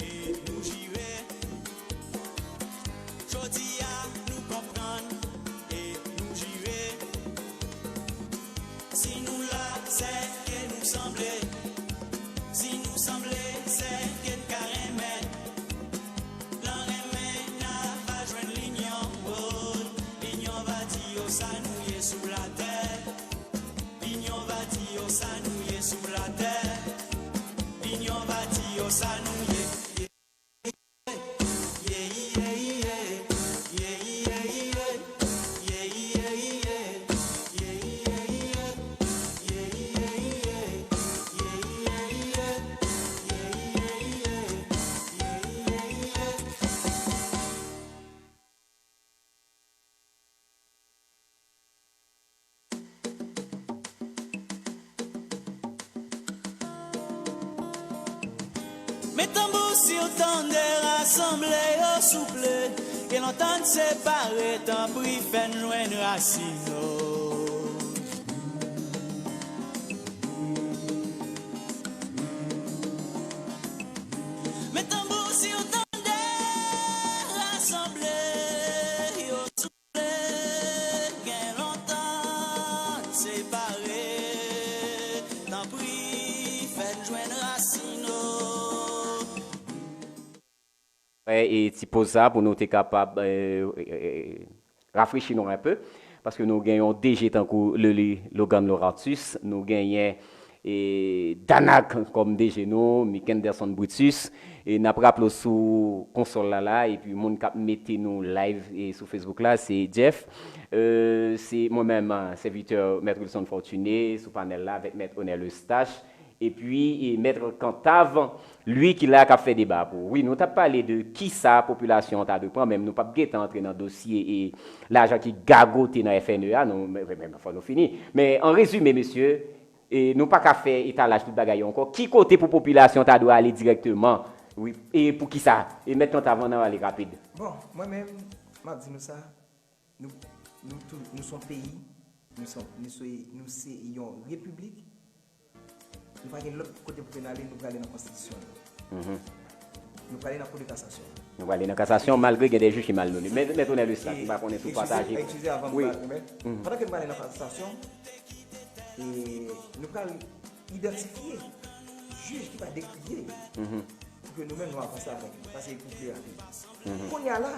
E nou jire. Jodi a, nou konprann. E nou jire. Si nou la, se ke nou sanble. Si nou sanble, se ke n ka renmen. Nan renmen, n a va jwenn linyon. Oh, linyon va di yo sa nou ye sou latè. Linyon va di yo sa nou ye sou latè. Linyon va di yo sa nou ye. Men tanbou si w tande rasanble yo souple, gen lontan n separe, tanpri fè n jwenn rasin nou. Men tanbou si w tande rasanble yo souple, gen lontan n separe. Fè e ti poz sa pou nou te kapab e, e, e, rafrechi nou enpe, paske nou gen yon D G tankou Lely Logan Laurartus, nou genyen e Danak kòm D G nou, Mikenderson Brutus, e n ap raple w sou konsòl la la, epi moun k ap mete nou live e sou Facebook la, se Jeff, e se mwen menm, sèvitè Mèt Wilson Fortuné, sou panèl la avèk Mèt Onel Eustache, epi e Mèt Kantav, li ki la k ap fè deba pou. Wi, nou t ap pale de kisa popilasyon an ta dwe pran, menm nou p ap gentan antre nan dosye e lajan ki gagote nan F N E a, nou, men, men, men, fò nou fini. Men an rezime, mesye, e nou pa ka fè etalaj tout bagay yo ankò. Ki kote pou popilasyon ta dwe ale dirèkteman? Wi, e pou kisa? E Mèt Kantav, ann ale rapid. Bon, mwen menm, m ap di nou sa, nou, nou tou, nou se yon peyi, nou se, nou se, nou se yon repiblik, nou pa gen lòt kote pou nou ale, nou prale nan konstitisyon nou. Nou prale nan kou de kasasyon. Nou prale nan kasasyon, malgre gen de jij ki mal nonmen. Men, men Tonèl Eustache, m pa konnen si w pataje. Eskize, eskize, avan m pale, men pandan ke nou prale nan kasasyon, e nou pral idantifye jij ki va dekriye pou ke nou menm nou avanse avèk li, paske pou pli rapid. Kounye a la,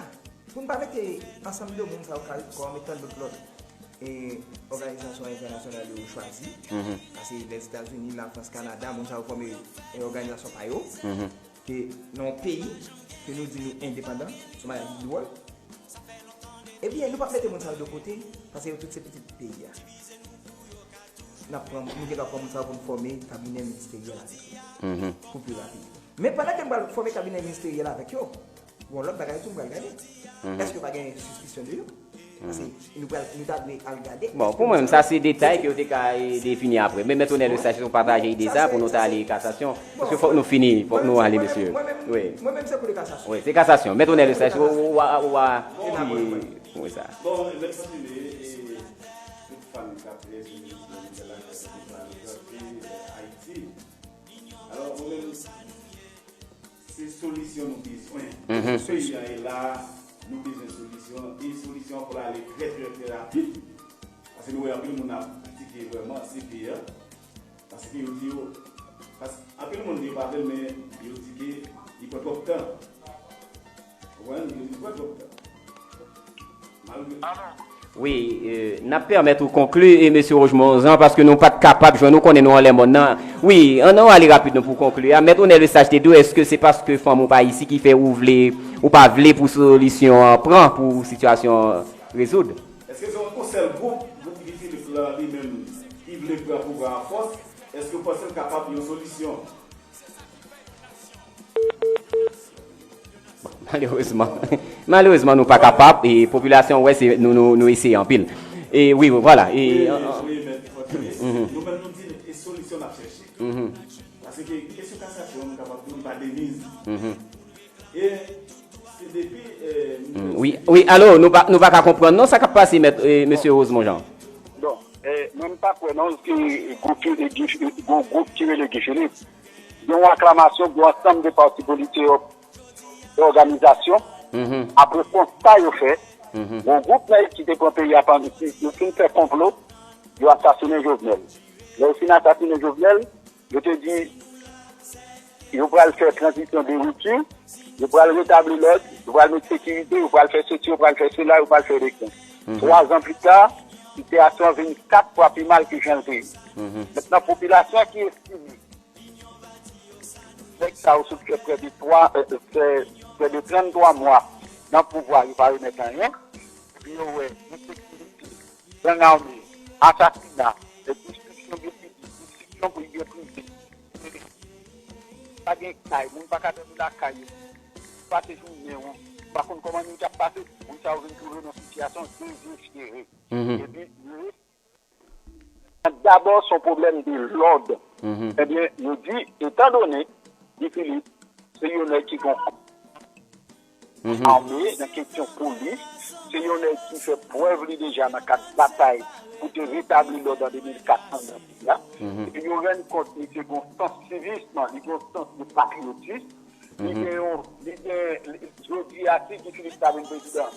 pou n pa mete ansanm de moun sa yo kòm etan lòt lòt e òganizasyon entènasyonal yo chwazi, paske Lèzetazini, Lafrans, Kanada, moun sa yo fòme e òganizasyon pa yo, ke nan yon peyi ke nou di nou endepandan, se yon bagay ki dwòl. Ebyen, nou p ap mete moun sa yo de kote, paske yo tout se pitit peyi a. N ap pran, nou gen dwa pran moun sa yo pou n fòme kabinè ministeryèl avèk yo, pou pli rapid. Men pandan ke m pral fòme kabinè ministeryèl avèk yo, gen yon lòt bagay tou m pral gade. Èske pa gen sispisyon de yo? Paske nou pral, nou ta dwe al gade. Bon, pou mwen menm, sa se detay ke yo te ka e, defini apre. Men Mèt Onèl Eustache, si w pataje ide sa pou nou ta ale kasasyon. Paske fòk nou fini, fòk nou ale, mesye. Wi. Mwen menm, se kou de kasasyon. Wi, se kasasyon. Mèt Onèl Eustache, ou, ou, ou, ou, ou, wi, sa. Bon, mèt Sandrine, e, tout fan k ap reyini sou Michel Lacroix, ki pale de Ayiti. Alò, mwen menm, se solisyon nou bezwen. Peyi a ye la, nou bezwen solisyon. E solisyon an pou l ale trè, trè, trè rapid. Paske nou wè anpil moun ap kritike vrèman C P A. Paske yo di yo, pas, anpil moun di yo pa vle l, men yo di ke li pran twòp tan. Ou konprann? Yo di li pran twòp tan. Malgre Wi, e, n ap pèmèt ou konkli, e, mesye Rogemond Jean, paske nou pa t kapab jwenn ou, konnen nou anlè mòn nan. Wi, ann, ann ale rapid non pou konkli a. Mèt Onèl Eustache te di w, èske se paske fanm ou pa isi ki fè ou vle, ou pa vle pou solisyon an pran, pou sitiyasyon an rezoud? Èske se yon, yon sèl gwoup, gwoup Guy Philippe la, li menm, ki vle pran pouvwa a fòs? Èske w panse l kapab yon solisyon? Malerezman, malerezman, nou pa kapab, e popilasyon wè se nou, nou, nou eseye anpil. E wi, wi, vwala. E, wi, an, an, wi, men, mhm. Nou menm, nou di, e solisyon n ap chèche. Mhm. Paske kesyon kasasyon, nou kapab di, li pa de miz. Mhm. E se depi, e, mm, wi, wi, alo, nou pa, nou pa ka konprann, non, sa k ap pase, mèt, e, mesye Rosemond Jean? Bon, e, mwen, m pa kwè, non, ke gwoup, e, Guy, gon gwoup ki rele Guy Philippe. Gen yon aklamasyon, gen yon ansanm de pati politik, òganizasyon, apre konsta yo fè, yon gwoup nèg ki te pran peyi a, pandan yo fin fè konplo, yo asasinen Jovenel. Lè yo fin asasinen Jovenel, yo te di, yo pral fè tranzisyon de ripti, yo pral retabli lòd, yo pral met sekirite, yo pral fè sesi, yo pral fè sela, yo pral fè eleksyon. Twa zan pli ta, sitiyasyon an vin kat fwa pi mal ke jan l te ye. Mentnan, popilasyon ki estime nèg sa yo sot fè prè de twa, e, e, fè prè de tranntwa mwa nan pouvwa, yo pa remèt anyen. Epi yo wè ensekirite, gang ame, asasina, e, destriksyon de piti, destriksyon pou byen prive. Pa gen kay, moun pa ka dòmi lakay yo. Pase jounen w, ou pa konn kòman nèg ap pase, moun sa yo vin twouve nan sitiyasyon dezespere. Epi, yo Dabò, se yon pwoblèm de lòd. Ebyen, yo di, etandone Guy Philippe se yon nèg ki gon ame nan kesyon polis, se yon nèg ki fè prèv li deja nan kad batay pou te retabli lòd an de mil kat anndan peyi a. Epi yo rann kont misye gon sans sivism, li gon sans de patriyotis, li gen yon, li gen, li, jodi a, si Guy Philippe ta vin prezidan,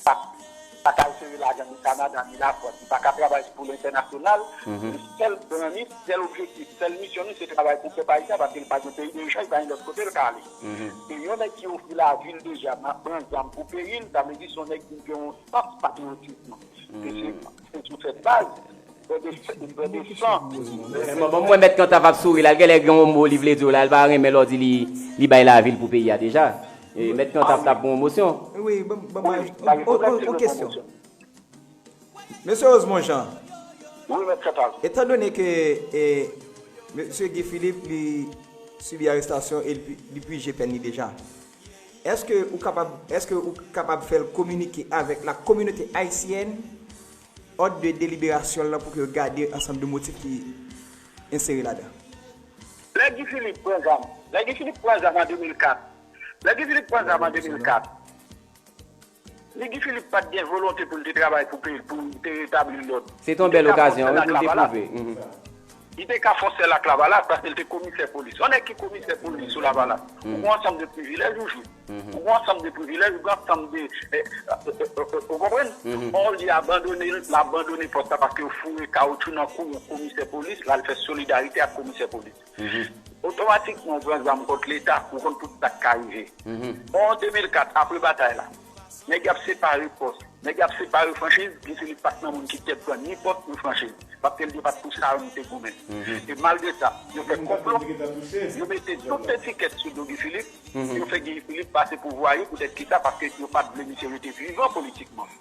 pa pa ka al sere lajan ni Kanada, ni Lafrans, li pa ka travay pou lentènasyonal. Li sèl plan ni, sèl objektif, sèl misyon ni, se travay pou pèp ayisyen, paske li pa gen peyi deja, li pa gen lòt kote l ka ale. E yon nèg ki ofri lavi l deja, nan pran zam pou peyi l, sa vle di se yon nèg ki gen yon sans patriyotism. E se, se sou sèt baz, frè de, frè de san. Bon, bon, mwen mèt Kantav ap souri la, l genlè gen yon mo li vle di w la, l pa renmen lè w di li, li bay lavi l pou peyi a deja. E mèt Kantav t ap pran yon mosyon. Wi, ban m, ban m, yon, yon, yon kesyon. Mesye Rosemond Jean, wi, mèt Kantav. Etandone ke, e, mesye Guy Philippe, li sibi arestasyon e li, li pije pèn li deja, èske ou kapab, èske ou kapab fè l kominike avèk la kominote ayisyèn òd de deliberasyon l lan pou ke yo gade ansanm de motif ki ensere ladan? Lè Guy Philippe pran zam, lè Guy Philippe pran zam an de mil kat, lè Guy Philippe pran zam an de mil kat, ni Guy Philippe pa t gen volonte pou l te travay pou peyi l, pou l te retabli lòd. Se te yon bèl okazyon, wi, pou l te pwouve. Li te ka fè yon sèl ak Lavalas, paske li te komisè polis. Yon nèg ki komisè polis sou Lavalas, ou gen ansanm de privilèj ou jwe. Ou gen ansanm de privilèj, ou gen ansanm de, eh, eh, eh, eh, ou konprann? Bon, li abandone, l abandone pòs la paske yo foure kawotchou nan kou yon komisè polis, l al fè solidarite ak komisè polis. Otomatikman, ou pran zam kont Leta, ou konn tout sa k ka rive. Bon, an de mil kat, apre batay la, nèg y ap separe pòs, nèg y ap separe franchiz, Guy Philippe pa t nan moun ki t ap pran ni pòs ni franchiz, paske li te pa t pou sa yo, li te goumen. E malgre sa, yo fè konplo, yo mete tout etikèt sou do Guy Philippe, yo fè Guy Philippe pase pou vwayou, poutèt ki sa, paske yo pa t vle misye rete vivan politikman.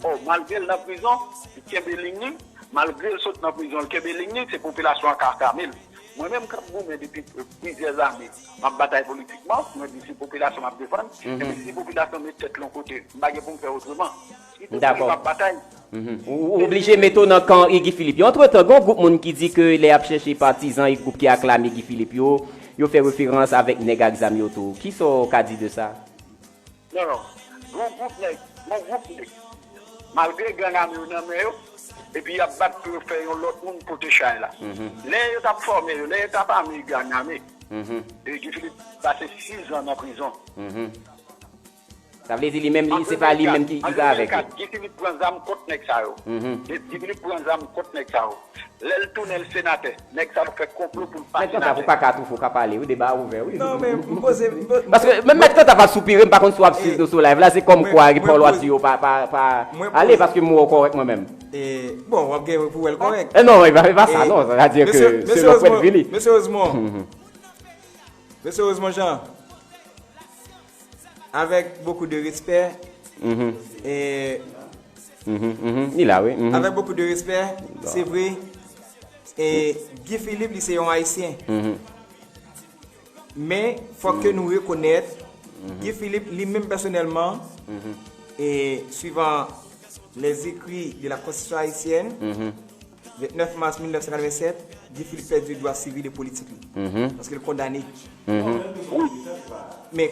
Ò, malgre l nan prizon, li kenbe liy li, malgre l sot nan prizon, l kenbe liy li, se popilasyon an k ap ame l. Mwen menm k ap goumen depi, euh, plizyè zane, m ap batay politikman, mwen di se popilasyon m ap defann, epi si popilasyon met tèt l yon kote, m pa gen pou m fè otreman. Si popilasyon m ap batay. Ou, ou oblije mete w nan kan Guy Philippe yo. Antretan, gen yon gwoup moun ki di ke lè y ap chèche patizan e gwoup ki aklame Guy Philippe yo, yo fè referans avèk nèg ak zam yo tou. Kisa w ka di de sa? Non, non. Gon gwoup nèg, gon gwoup nèg, malgre gang ame yo nan men yo, epi y ap bat pou yo fè yon lòt moun pote chay la. Lè yo t ap fòme yo, lè yo t ap ame gang ame, e Guy Philippe pase sis zan nan prizon. Sa vle di li menm, li, se pa li menm ki, ki ta avèk yo. Guy Philippe pran zam kont nèg sa yo. Guy Philippe pran zam kont nèg sa yo. Lè l tounen l senatè, nèg sa yo fè konplo pou l pa senatè. Mèt Kantav, ou pa ka toufe, ou ka pale, wi, deba a ouvè, wi. Non, men m poze, m poze. Paske menm Mèt Kantav ap soupire, m pa konn si w ap swiv nou sou live la, se kòmkwa pawòl w ap di yo pa, pa, pa ale, paske m wè w kòrèk mwen menm. E, bon, w ap gen pou wè l kòrèk. E non, e pa, e pa sa, non, sa vle di ke selon pwennvi li. Mesye Rosemond, Mesye Rosemond Jean, avec beaucoup de respect, et avec beaucoup de respect, c'est vrai, e Guy Philippe, li se yon Ayisyen. Men, fòk ke nou rekonèt, Guy Philippe, li menm pèsonèlman, e suivant les écrits de la Constitution haïtienne, vennèf mas mil nèf san katrevennsèt, Guy Philippe pèdi dwa sivil e politik li. Paske l kondane. Men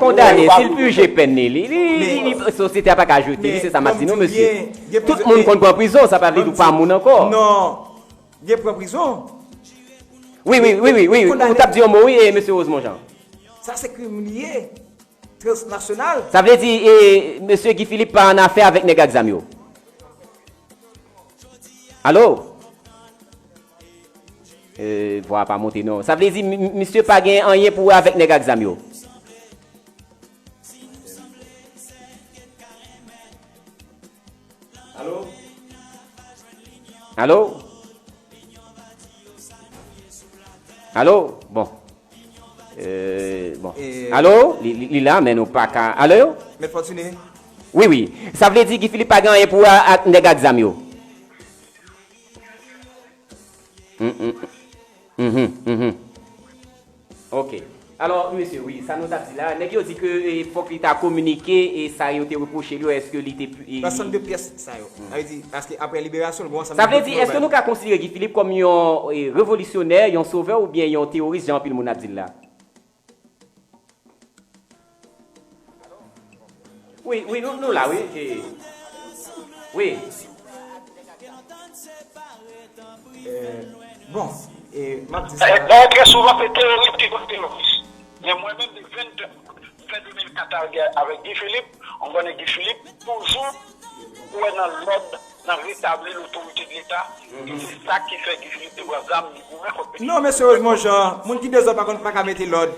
kondane, si l pije pèn li, li, li, li, sosyete a pa ka jete li, se sa m ap di nou, mesye. Tout moun konn pran prizon, sa pa vle di w pa moun ankò. Non, gen pran prizon. Wi, wi, wi, wi, wi, ou t ap di yon mo, wi, e mesye Rosemond Jean. Sa se krim li ye, transnasyonal. Sa vle di, e, mesye Guy Philippe pa an afè avèk nèg ak zam yo. Alo? E, vwa a pa monte, non. Sa vle di, mi-, mi-, misye pa gen anyen pou wè avèk nèg ak zam yo. Alo? Alo? Alo? Bon. Euh, bon. Alo? Li, li, li la, men nou pa ka. Alo? Mèt Fortuné? Wi, wi. Sa vle di Guy Philippe pa gen anyen pou wè ak nèg ak zam yo. Mm, mm, mm. Mhm, mhm. Ok. Alò, mesye, wi, sa nou t ap di la, nèg yo di ke, e, fòk li ta kominike, e sa yo te repwoche l yo, èske li te pu-, e, ansanm de pyès sa yo. Sa vle di, paske apre liberasyon l, gon ansanm de dokiman yo bay. Sa vle di, èske nou ka konsidere Guy Philippe kòm yon, e, revolisyonè, yon sovè oubyen yon teworis, jan anpil moun ap di l la? Wi, wi, nou, nou la, wi. E, wi. Euh, bon, e, m ap di sa. Dayè, trè souvan, se teworis ki konn teworis. Men mwen menm, de venndè, venndè mil kat avèk Guy Philippe, m konnen Guy Philippe toujou kwè nan lòd, nan retabli lotorite de Leta, e se sa ki fè Guy Philippe te pran zam, li goumen kont Petro. Non, men serezman, Jean, moun ki dezòd pa konn, pa ka mete lòd.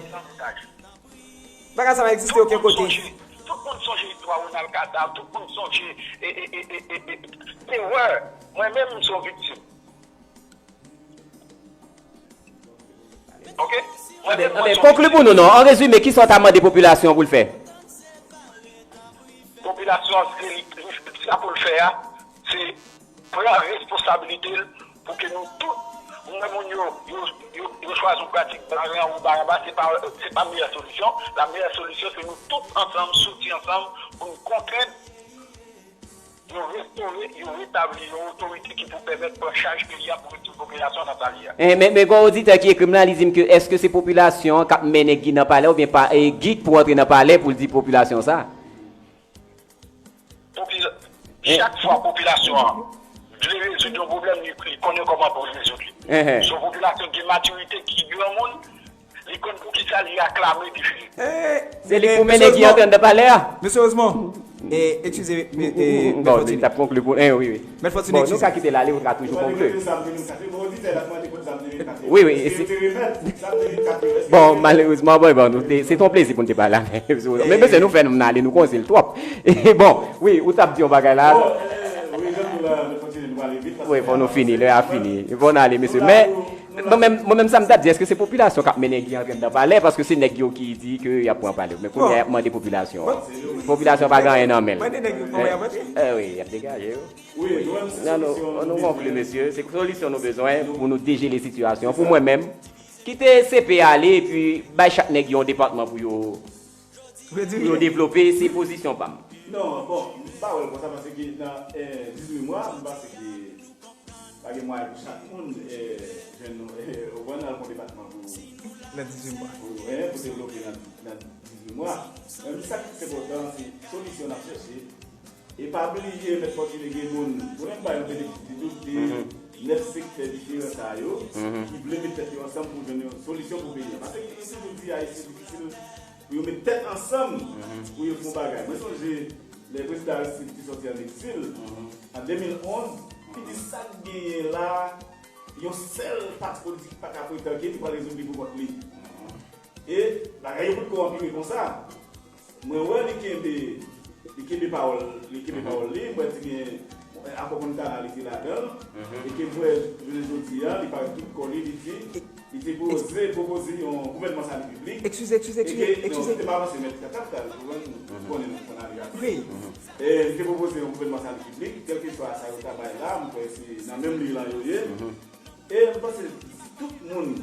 Bagay sa pa egziste okenn kote. Tout moun sonje istwa Ronald Cadavre, tout moun sonje e, e, e, e, e, e, terè. Mwen menm, m se yon viktim. Ok? Mwen menm, mwen se yon viktim. Konkli pou nou, non. An rezime, kisa w ta mande popilasyon an pou l fè? Popilasyon an, se li, sa pou l fè a, se pran responsabilite l pou ke nou tout, mwen moun yo, yo, yo, yo chwazi yon pratik baran ou baran ba, se pa, se pa meyè solisyon. La meyè solisyon, se nou tout ansanm, soti ansanm pou nou kontre, yo restore, yo retabli yon otorite ki pou pèmèt pran chaj peyi a pou retire popilasyon nan sa li a. Eh, men, men gen yon oditè ki ekri m la, li di m ke èske se popilasyon an k ap mennen Guy nan palè oubyen pa, e, Guy k pou antre nan palè pou l di popilasyon sa? Popila-, chak fwa popilasyon an vle rezoud yon pwoblèm, li, li konnen kòman pou l rezoud li. Se yon popilasyon ki gen matirite, ki granmoun, li konn poukisa li aklame Guy Philippe. Se li k pou mennen Guy antre anndan palè a. Men serezman, e, eskize, e, e, Mèt Fortuné. Bon, li t ap konkli pou, eh, wi, wi. Mèt Fortuné, eskize. Bon, nou ka kite l ale, ou ka toujou konkli. Wi, wi, e se, bon, malerezman, bon, bon, nou te, se te yon plezi pou n te pale avè w. Men, mesye, nou fè nou ale, nou koze l twòp. Bon, wi, ou t ap di yon bagay la. Wi, fò nou fini, lè a fini. Fò n ale, mesye. Men, mwen menm, mwen menm, sa m t ap di, èske se popilasyon k ap mennen Guy antre anndan palè? Paske se nèg yo ki di ke y ap pran palè. Men kounye a, y ap mande popilasyon an. Popilasyon pa gen anyen nan men l. Eh, eh, wi, y ap degaje yo. Wi, nou menm se solisyon nou bezwen. Mesye, se solisyon nou bezwen pou nou dejele sitiyasyon. Pou mwen menm, kite C P ale epi bay chak nèg yon depatman pou yo, pou yo devlope, se pozisyon pa m. Non, bon, m pa wè l konsa paske nan, eh, dizuit mwa, m panse ke pa gen mwayen pou chak moun, eh, jwenn, eh, ou konprann, al fè yon depatman pou, nan dizuit mwa, pou, eh, pou devlope nan, nan dizuit mwa. Men sa ki plis enpòtan, se solisyon n ap chèche. E pa bliye, Mèt Fòtine, gen moun, ou menm pa yon benefis de dout de nèf sektè diferan sa yo, ki vle met tèt yo ansanm pou jwenn yon solisyon pou peyi a. Paske yo toujou di Ayisyen difisil pou yo met tèt ansanm pou yo fè yon bagay. Mwen sonje lè prezidan Aristide te sòti an egzil, an de mil onz, li di sa k genyen la, yon sèl pati politik pa ka pretann ke li pral rezoud li pou kont li. E bagay yo potko anpire konsa. Mwen wè li kenbe, li kenbe pawòl, li kenbe pawòl li, mwen di gen, eh, akò Montana li te ladan l, e ke mwen, jounen jodi a, li parèt tout kò li, li di, li te poze, pwopoze yon gouvènman sali piblik, eskize, eskize, e ke, eskize, non, eskize, li te pa avanse, mèt Katab, ou konprann, ou konnen nou konn ale rapid. Wi. E li te pwopoze yon gouvènman sali piblik, kèlkeswa sa yo ta bay la, mwen kwè se nan menm liy lan yo ye. E m panse si tout moun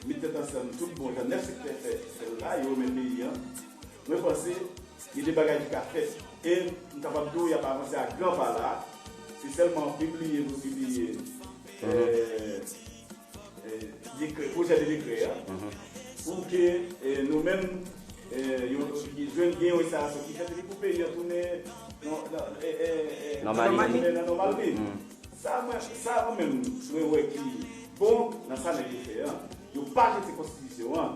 met tèt ansanm, tout bon jan, nèf sektè fè, fè l la, yo renmen peyi a, mwen panse gen de bagay ki ka fèt. E m kapab di w y ap avanse a gran pa la. Se sèlman pibliye pou pibliye, eh, eh, dekrè, pwojè de dekrè a, pou ke, eh, nou menm, eh, yon, jwenn gen yon enstalasyon ki fèt epi pou peyi a tounen nan, nan, eh, eh, eh, nan nòmalite. Sa mwen, sa mwen menm, mwen wè ki bon nan sa nèg yo fè an. Yo pa jete konstitisyon an.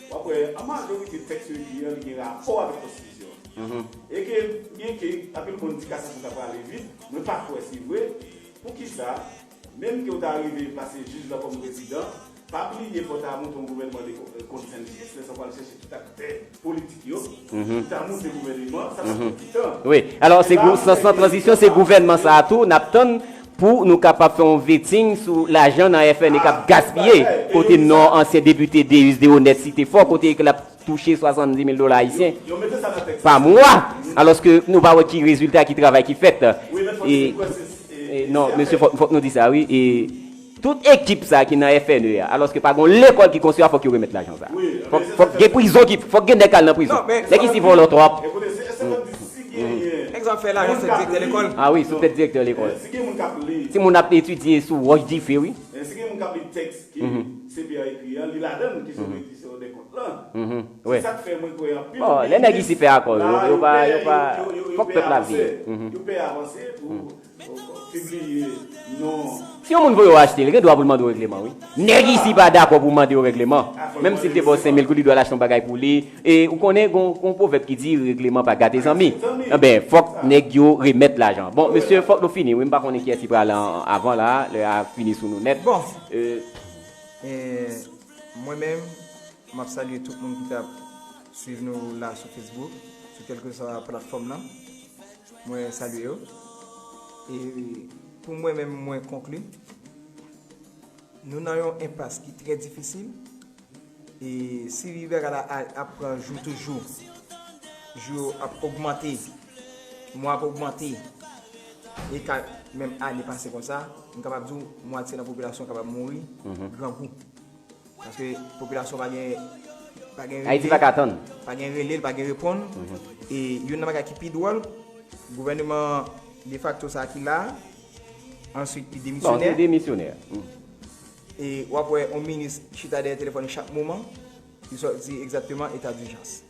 W ap wè, an majorite tèks yo ekri an, li gen rapò avèk konstitisyon an. E ke, byen ke, anpil moun di kasa pou ta prale vit, mwen pa kwè se vre. Poukisa, menm ke w ta rive pase jij lan kòm prezidan, pa bliye fò w ta monte yon gouvènman de ko-, konsansis, lè sa w pral chèche tout aktè politik yo, pou ta monte gouvènman, sa t ap pran ti tan. Wi. Alò, se gou-, san, san tranzisyon, se gouvènman sa a tou, n ap tann pou nou kapab fè yon vetting sou lajan nan F N E k ap gaspiye, kote non ansyen depite Deus Deroneth site fò, kote l ap touche swasanndis mil dola ayisyen pa mwa, alòske nou pa wè ki rezilta, ki travay ki fèt. E, e non, mesye, fòk, fòk nou di sa, wi. E tout ekip sa ki nan F N E a, alòske pa gen lekòl ki konstwi a, fòk yo remèt lajan sa. Fòk, fòk gen prizon ki, fòk gen nèg k al nan prizon. Nèg isi vòlò twòp. Egzanp, fè lajan se direktè lekòl. Ah wi, sou tèt direktè lekòl. Timoun ap etidye sou wòch dife, wi. Si gen moun k ap li tèks ki C P A ekri an, li ladan l, kesyon redistribitisyon dèkont lan. Se sa k fè mwen kwè anpil peyi lè nèg isi fè akò yo, yo pa, yo pa, fòk pèp la veye. Yo pè avanse pou pibliye non. Si yon moun voye w achte, li gen dwa pou l mande w regleman, wi. Nèg isi pa dakò pou mande w regleman. Menm si l te ba w senk mil goud, li dwe al achte yon bagay pou li. E ou konnen, gon, gon pwovèb ki di, regleman pa gate zanmi. Enben, fòk nèg yo remèt lajan. Bon, mesye, fòk nou fini, wi. M pa konnen kiyès ki pral an, avan la, lè a fini sou nou nèt. Bon. E, mwen menm, m ap salye tout moun ki t ap swiv nou la sou Facebook, sou kèlkeswa platfòm lan. Mwen salye yo. E pou mwen menm, mwen konkli, nou nan yon enpas ki trè difisil. E si bagay la a- ap pran jou toujou, jou yo ap ogmante, mwa ap ogmante, e ka menm ane pase konsa, m kapab di w, mwatye nan popilasyon kapab mouri grangou. Paske popilasyon pa gen, pa gen Ayiti rele, pa ka tann. Pa gen rele, pa gen reponn. E youn nan bagay ki pi dwòl, gouvèneman defakto sa a ki la a, answit li Bon, demisyonè. Se demisyonè. E w ap wè yon minis chita dèyè telefòn li chak moman, li sòti di egzakteman eta dijans.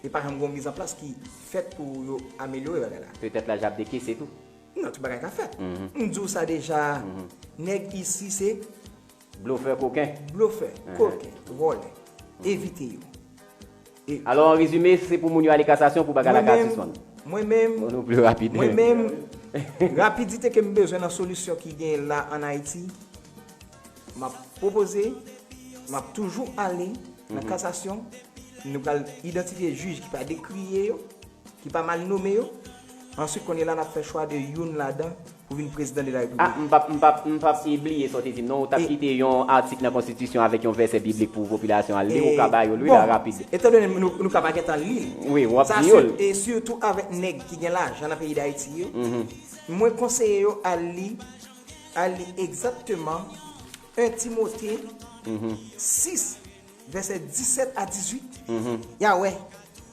E pa janm gen yon mizanplas ki fèt pou yo amelyore bagay la. Petèt lajan ap dekese tou. Non, tout bagay ka fèt. M di w sa deja, nèg isi se Blofè, koken. Blofè, koken, vòlè. Evite yo. E Alò, an rezime, se pou moun yo ale kasasyon pou bagay la ka sispann. Mwen menm, Bon, nou pli rapid. Mwen menm, rapidite ke m bezwen nan solisyon ki genyen la ann Ayiti, m ap pwopoze, m ap toujou ale nan kasasyon. Nou pral idantifye jij ki pa dekriye yo, ki pa mal nome yo. Answit, kounye la, n ap fè chwa de youn ladan pou vin prezidan de la Ah, repiblik. M p ap, m p ap, m p ap bliye sa w te di m, non, ou t ap E kite yon atik nan konstitisyon avèk yon vèsè biblik pou popilasyon an li, ou ka ba yo li la rapid. Etandone nou, nou ka pa gentan li l. Wi, w ap Sa di yo sir- l. E sitou avèk nèg ki gen lajan nan peyi Dayiti yo, mwen konseye yo al li, al li egzakteman en Timote sis, vèsè disèt a dizuit, y a wè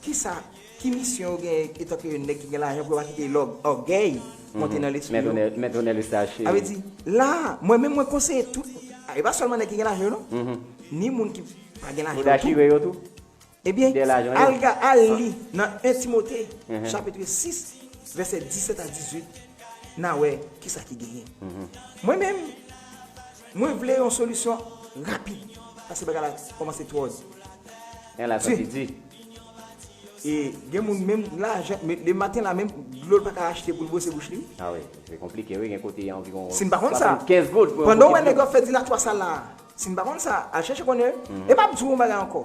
kisa, ki misyon yo gen etanke nèg ki gen lajan pou yo pa kite lòg, ògèy monte nan lespri yo. Mèt Onèl Eustache. Sa vle di, la, mwen menm mwen konseye tout, e pa sèlman nèg ki gen lajan yo non, ni moun ki pa gen lajan yo tou. Ebyen, al ga- al li nan en Timote, chapit sis, vèsè disèt a dizuit, n a wè kisa ki genyen. Mwen menm, mwen vle yon solisyon rapid, paske bagay la kòmanse twò di. Gen la santi di. E gen moun menm lajan, men, le maten la menm, dlo l pa ka achte pou l bwose bouch li. Ah wi, se konplike, wi, gen kote anviwon Si n pa konn sa, swasann kenz goud pou yon pandan w wè bokit nèg dlo. Yo ap fè dilatwa sa la, si n pa konn sa, al chèche konnen, e m ap di w yon bagay ankò.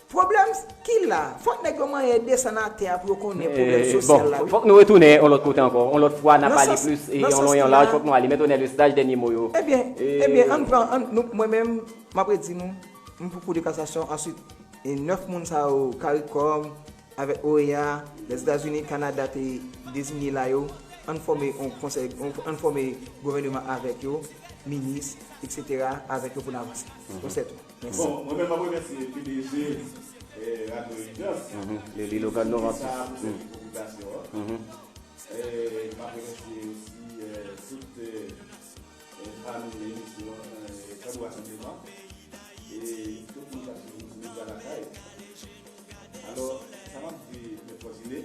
Pwoblèm ki la, fòk nèg yo manyen desann atè a pou yo konnen pwoblèm Eh, sosyal bon, la, wi. Fòk nou retounen yon lòt kote ankò, yon lòt fwa, n a Nan pale sans- plis, e nan yon sans lon, yon ki laj, la- fòk nou ale. Mèt Onèl Eustache, dènye mo yo. Ebyen, E- ebyen, ann pran, ann, nou, mwen menm, m ap redi nou, m pou Kou de Kasasyon, answit, e nèf moun sa yo, CARICOM, avèk OEA, Lèzetazini, Kanada te deziye la yo, ann fòme yon konsèy, yon- ann fòme gouvèneman avèk yo, minis, et cetera, avèk yo pou n avanse. Konsèy tou. Mèsi. Bon, mwen menm, m ap remèsye P D G, eh, Radyo Evidans. Mhm. Li, li lokan nou ki sa pou sèvi popilasyon an. Mhm. Eh, m ap remèsye osi, eh, tout, eh, eh, fanm emisyon, eh, Tanbou Rasanbleman. E tout moun k ap swiv nou sou medya lakay. Alò, sa m ap di, Mèt Fòsine,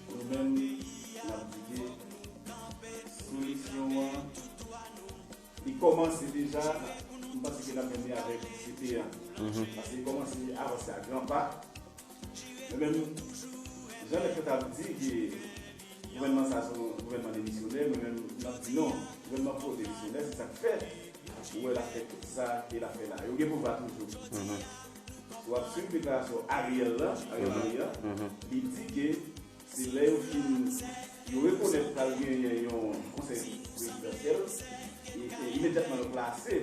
nou menm, n ap di ke solisyon an, li kòmanse deja, m panse ke n ap jwenn li avèk C P A. Paske li kòmanse avanse a gran pa. Men menm, jan nèg yo t ap di ke gouvènman sa a se yon gouvènman demisyonè, mwen menm, m ap di non, gouvènman pwodemisyonè, se sa k fè ou wè l ap fè tout sa ke l ap fè la. Yo gen pouvwa toujou. Si w ap swiv deklarasyon Ariel la, Ariel Henry an, li di ke se lè yo fin, yo rekonèt pral genyen yon konsèy prezidansyèl, e, e imedyatman yo plase,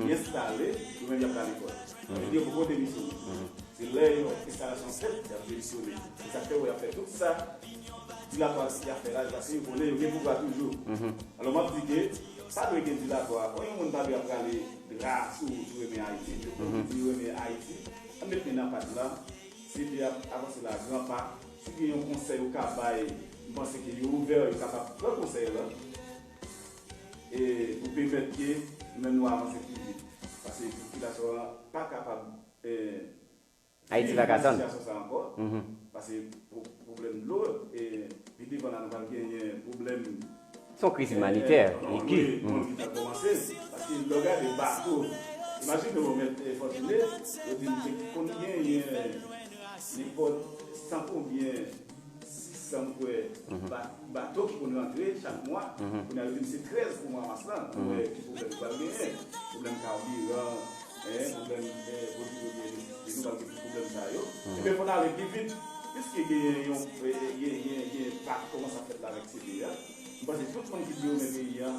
li enstale, yo menm y ap pral lekòl. Sa vle di yo poko demisyone. Se lè yon enstalasyon fèt, y ap demisyone. Se sa k fè w wè y ap fè tout sa dilatwa y ap fè la, paske yo konnen yo gen pouvwa toujou. Alò, m ap di ke pa dwe gen dilatwa. Kon yon moun pa dwe ap rale dra sou ou si w renmen Ayiti. Yo konn di yo renmen Ayiti. Ann met men nan pat la. C P A ap avanse la gran pa. Si gen yon konsèy ou ka bay, m panse ke yo ouvè, yo kapab pran konsèy la. E pou pèmèt ke nou menm nou avanse pi vit. Popilasyon an pa kapab eh, Ayiti pa ka tann. Sitiyasyon sa ankò, paske pwoblèm dlo, e pi devan la nou pral genyen pwoblèm. Se yon kriz imanitè, e ki. Wi, ki pral kòmanse, paske lè w gade bato, imajine w mèt Fòtine, yo di m te konn genyen nenpòt san konbyen, sis san m kwè, bato ki konn rantre chak mwa. Kounye a yo di m se trèz pou mwa mas lan. Nou wè ki pwoblèm nou pral genyen. Pwoblèm kabiran, eh, pwoblèm eh, pwodui pwodui elektrisite, nou pral gen tout pwoblèm sa yo. Ebyen fò n ale pi vit. Piske genyen yon eh, gen gen gen pa ki kòmanse ap fèt la avèk C P A, m panse tout moun ki di yo renmen peyi a,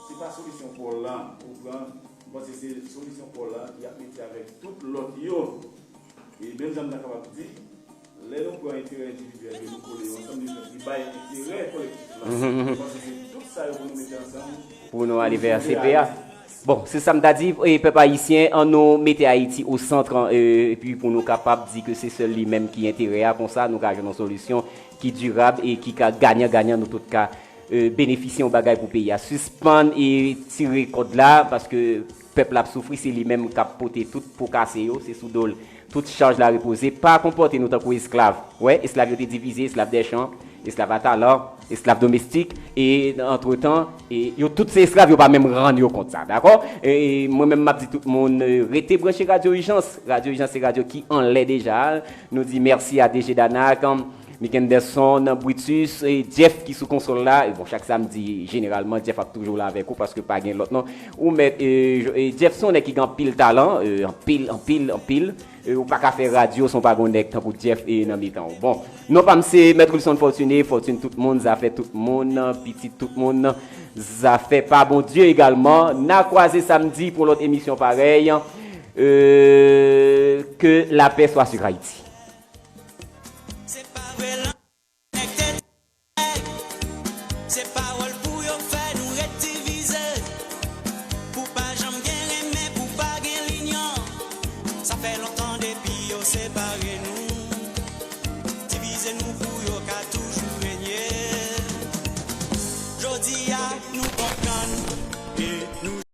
se pa solisyon pòl la ou pran. M panse se solisyon pòl la y ap mete avèk tout lòt yo. E menm jan m ta kapab di, lè nou pran enterè endividyèl yo, nou kole yo ansanm, li bay enterè kolektif la. M panse se tout sa yo pou nou mete ansanm pou nou ale vè C P A. Bon, se sa m ta di, e pèp ayisyen, an nou mete Ayiti o sant, e, epi pou nou kapab di ke se sèl li menm ki enterè a, konsa nou ka jwenn yon solisyon ki dirab e ki ka ganyan ganyan, nou tout ka e, benefisye yon bagay pou peyi a. Sispann e tire kòd la, paske pèp la ap soufri, se li menm k ap pote tout po kase yo, se sou do l tout chaj la repoze. Pa konpòte nou tankou esklav. Wè, esklav yo te divize, esklav dèchan, esklav a talan, esklav domestik, e antretan, e yo tout se esklav, yo pa menm rann yo kont sa, dakò? E mwen menm m ap di tout moun, e, rete branche Radyo Ijans. Radyo Ijans se radyo ki anlè deja. Nou di mèsi a D J Danak, Mikenderson, Brutus, e Jeff ki sou konsòl la. E bon, chak samdi, jeneralman, Jeff ap toujou la avèk ou paske pa gen lòt non. Ou mèt, e, e Jeff se yon nèg ki gen anpil talan, e, anpil, anpil, anpil. E, ou pa ka fè radyo san w pa gen yon nèg tankou Jeff e nan mitan w. Bon, non pa m se Mèt Wilson Fortuné, fòtin tout moun, zafè tout moun, pitit tout moun, zafè pa Bondye egalman. N a kwaze samdi pou yon lòt emisyon parèy. E, que la paix soit sur Haïti. Se pa vre lan nèg te di. Se pawòl pou yo fè nou ret divize. Pou pa janm gen renmen, pou pa gen linyon. Sa fè lontan depi yo separe nou. Divize nou pou yo ka tou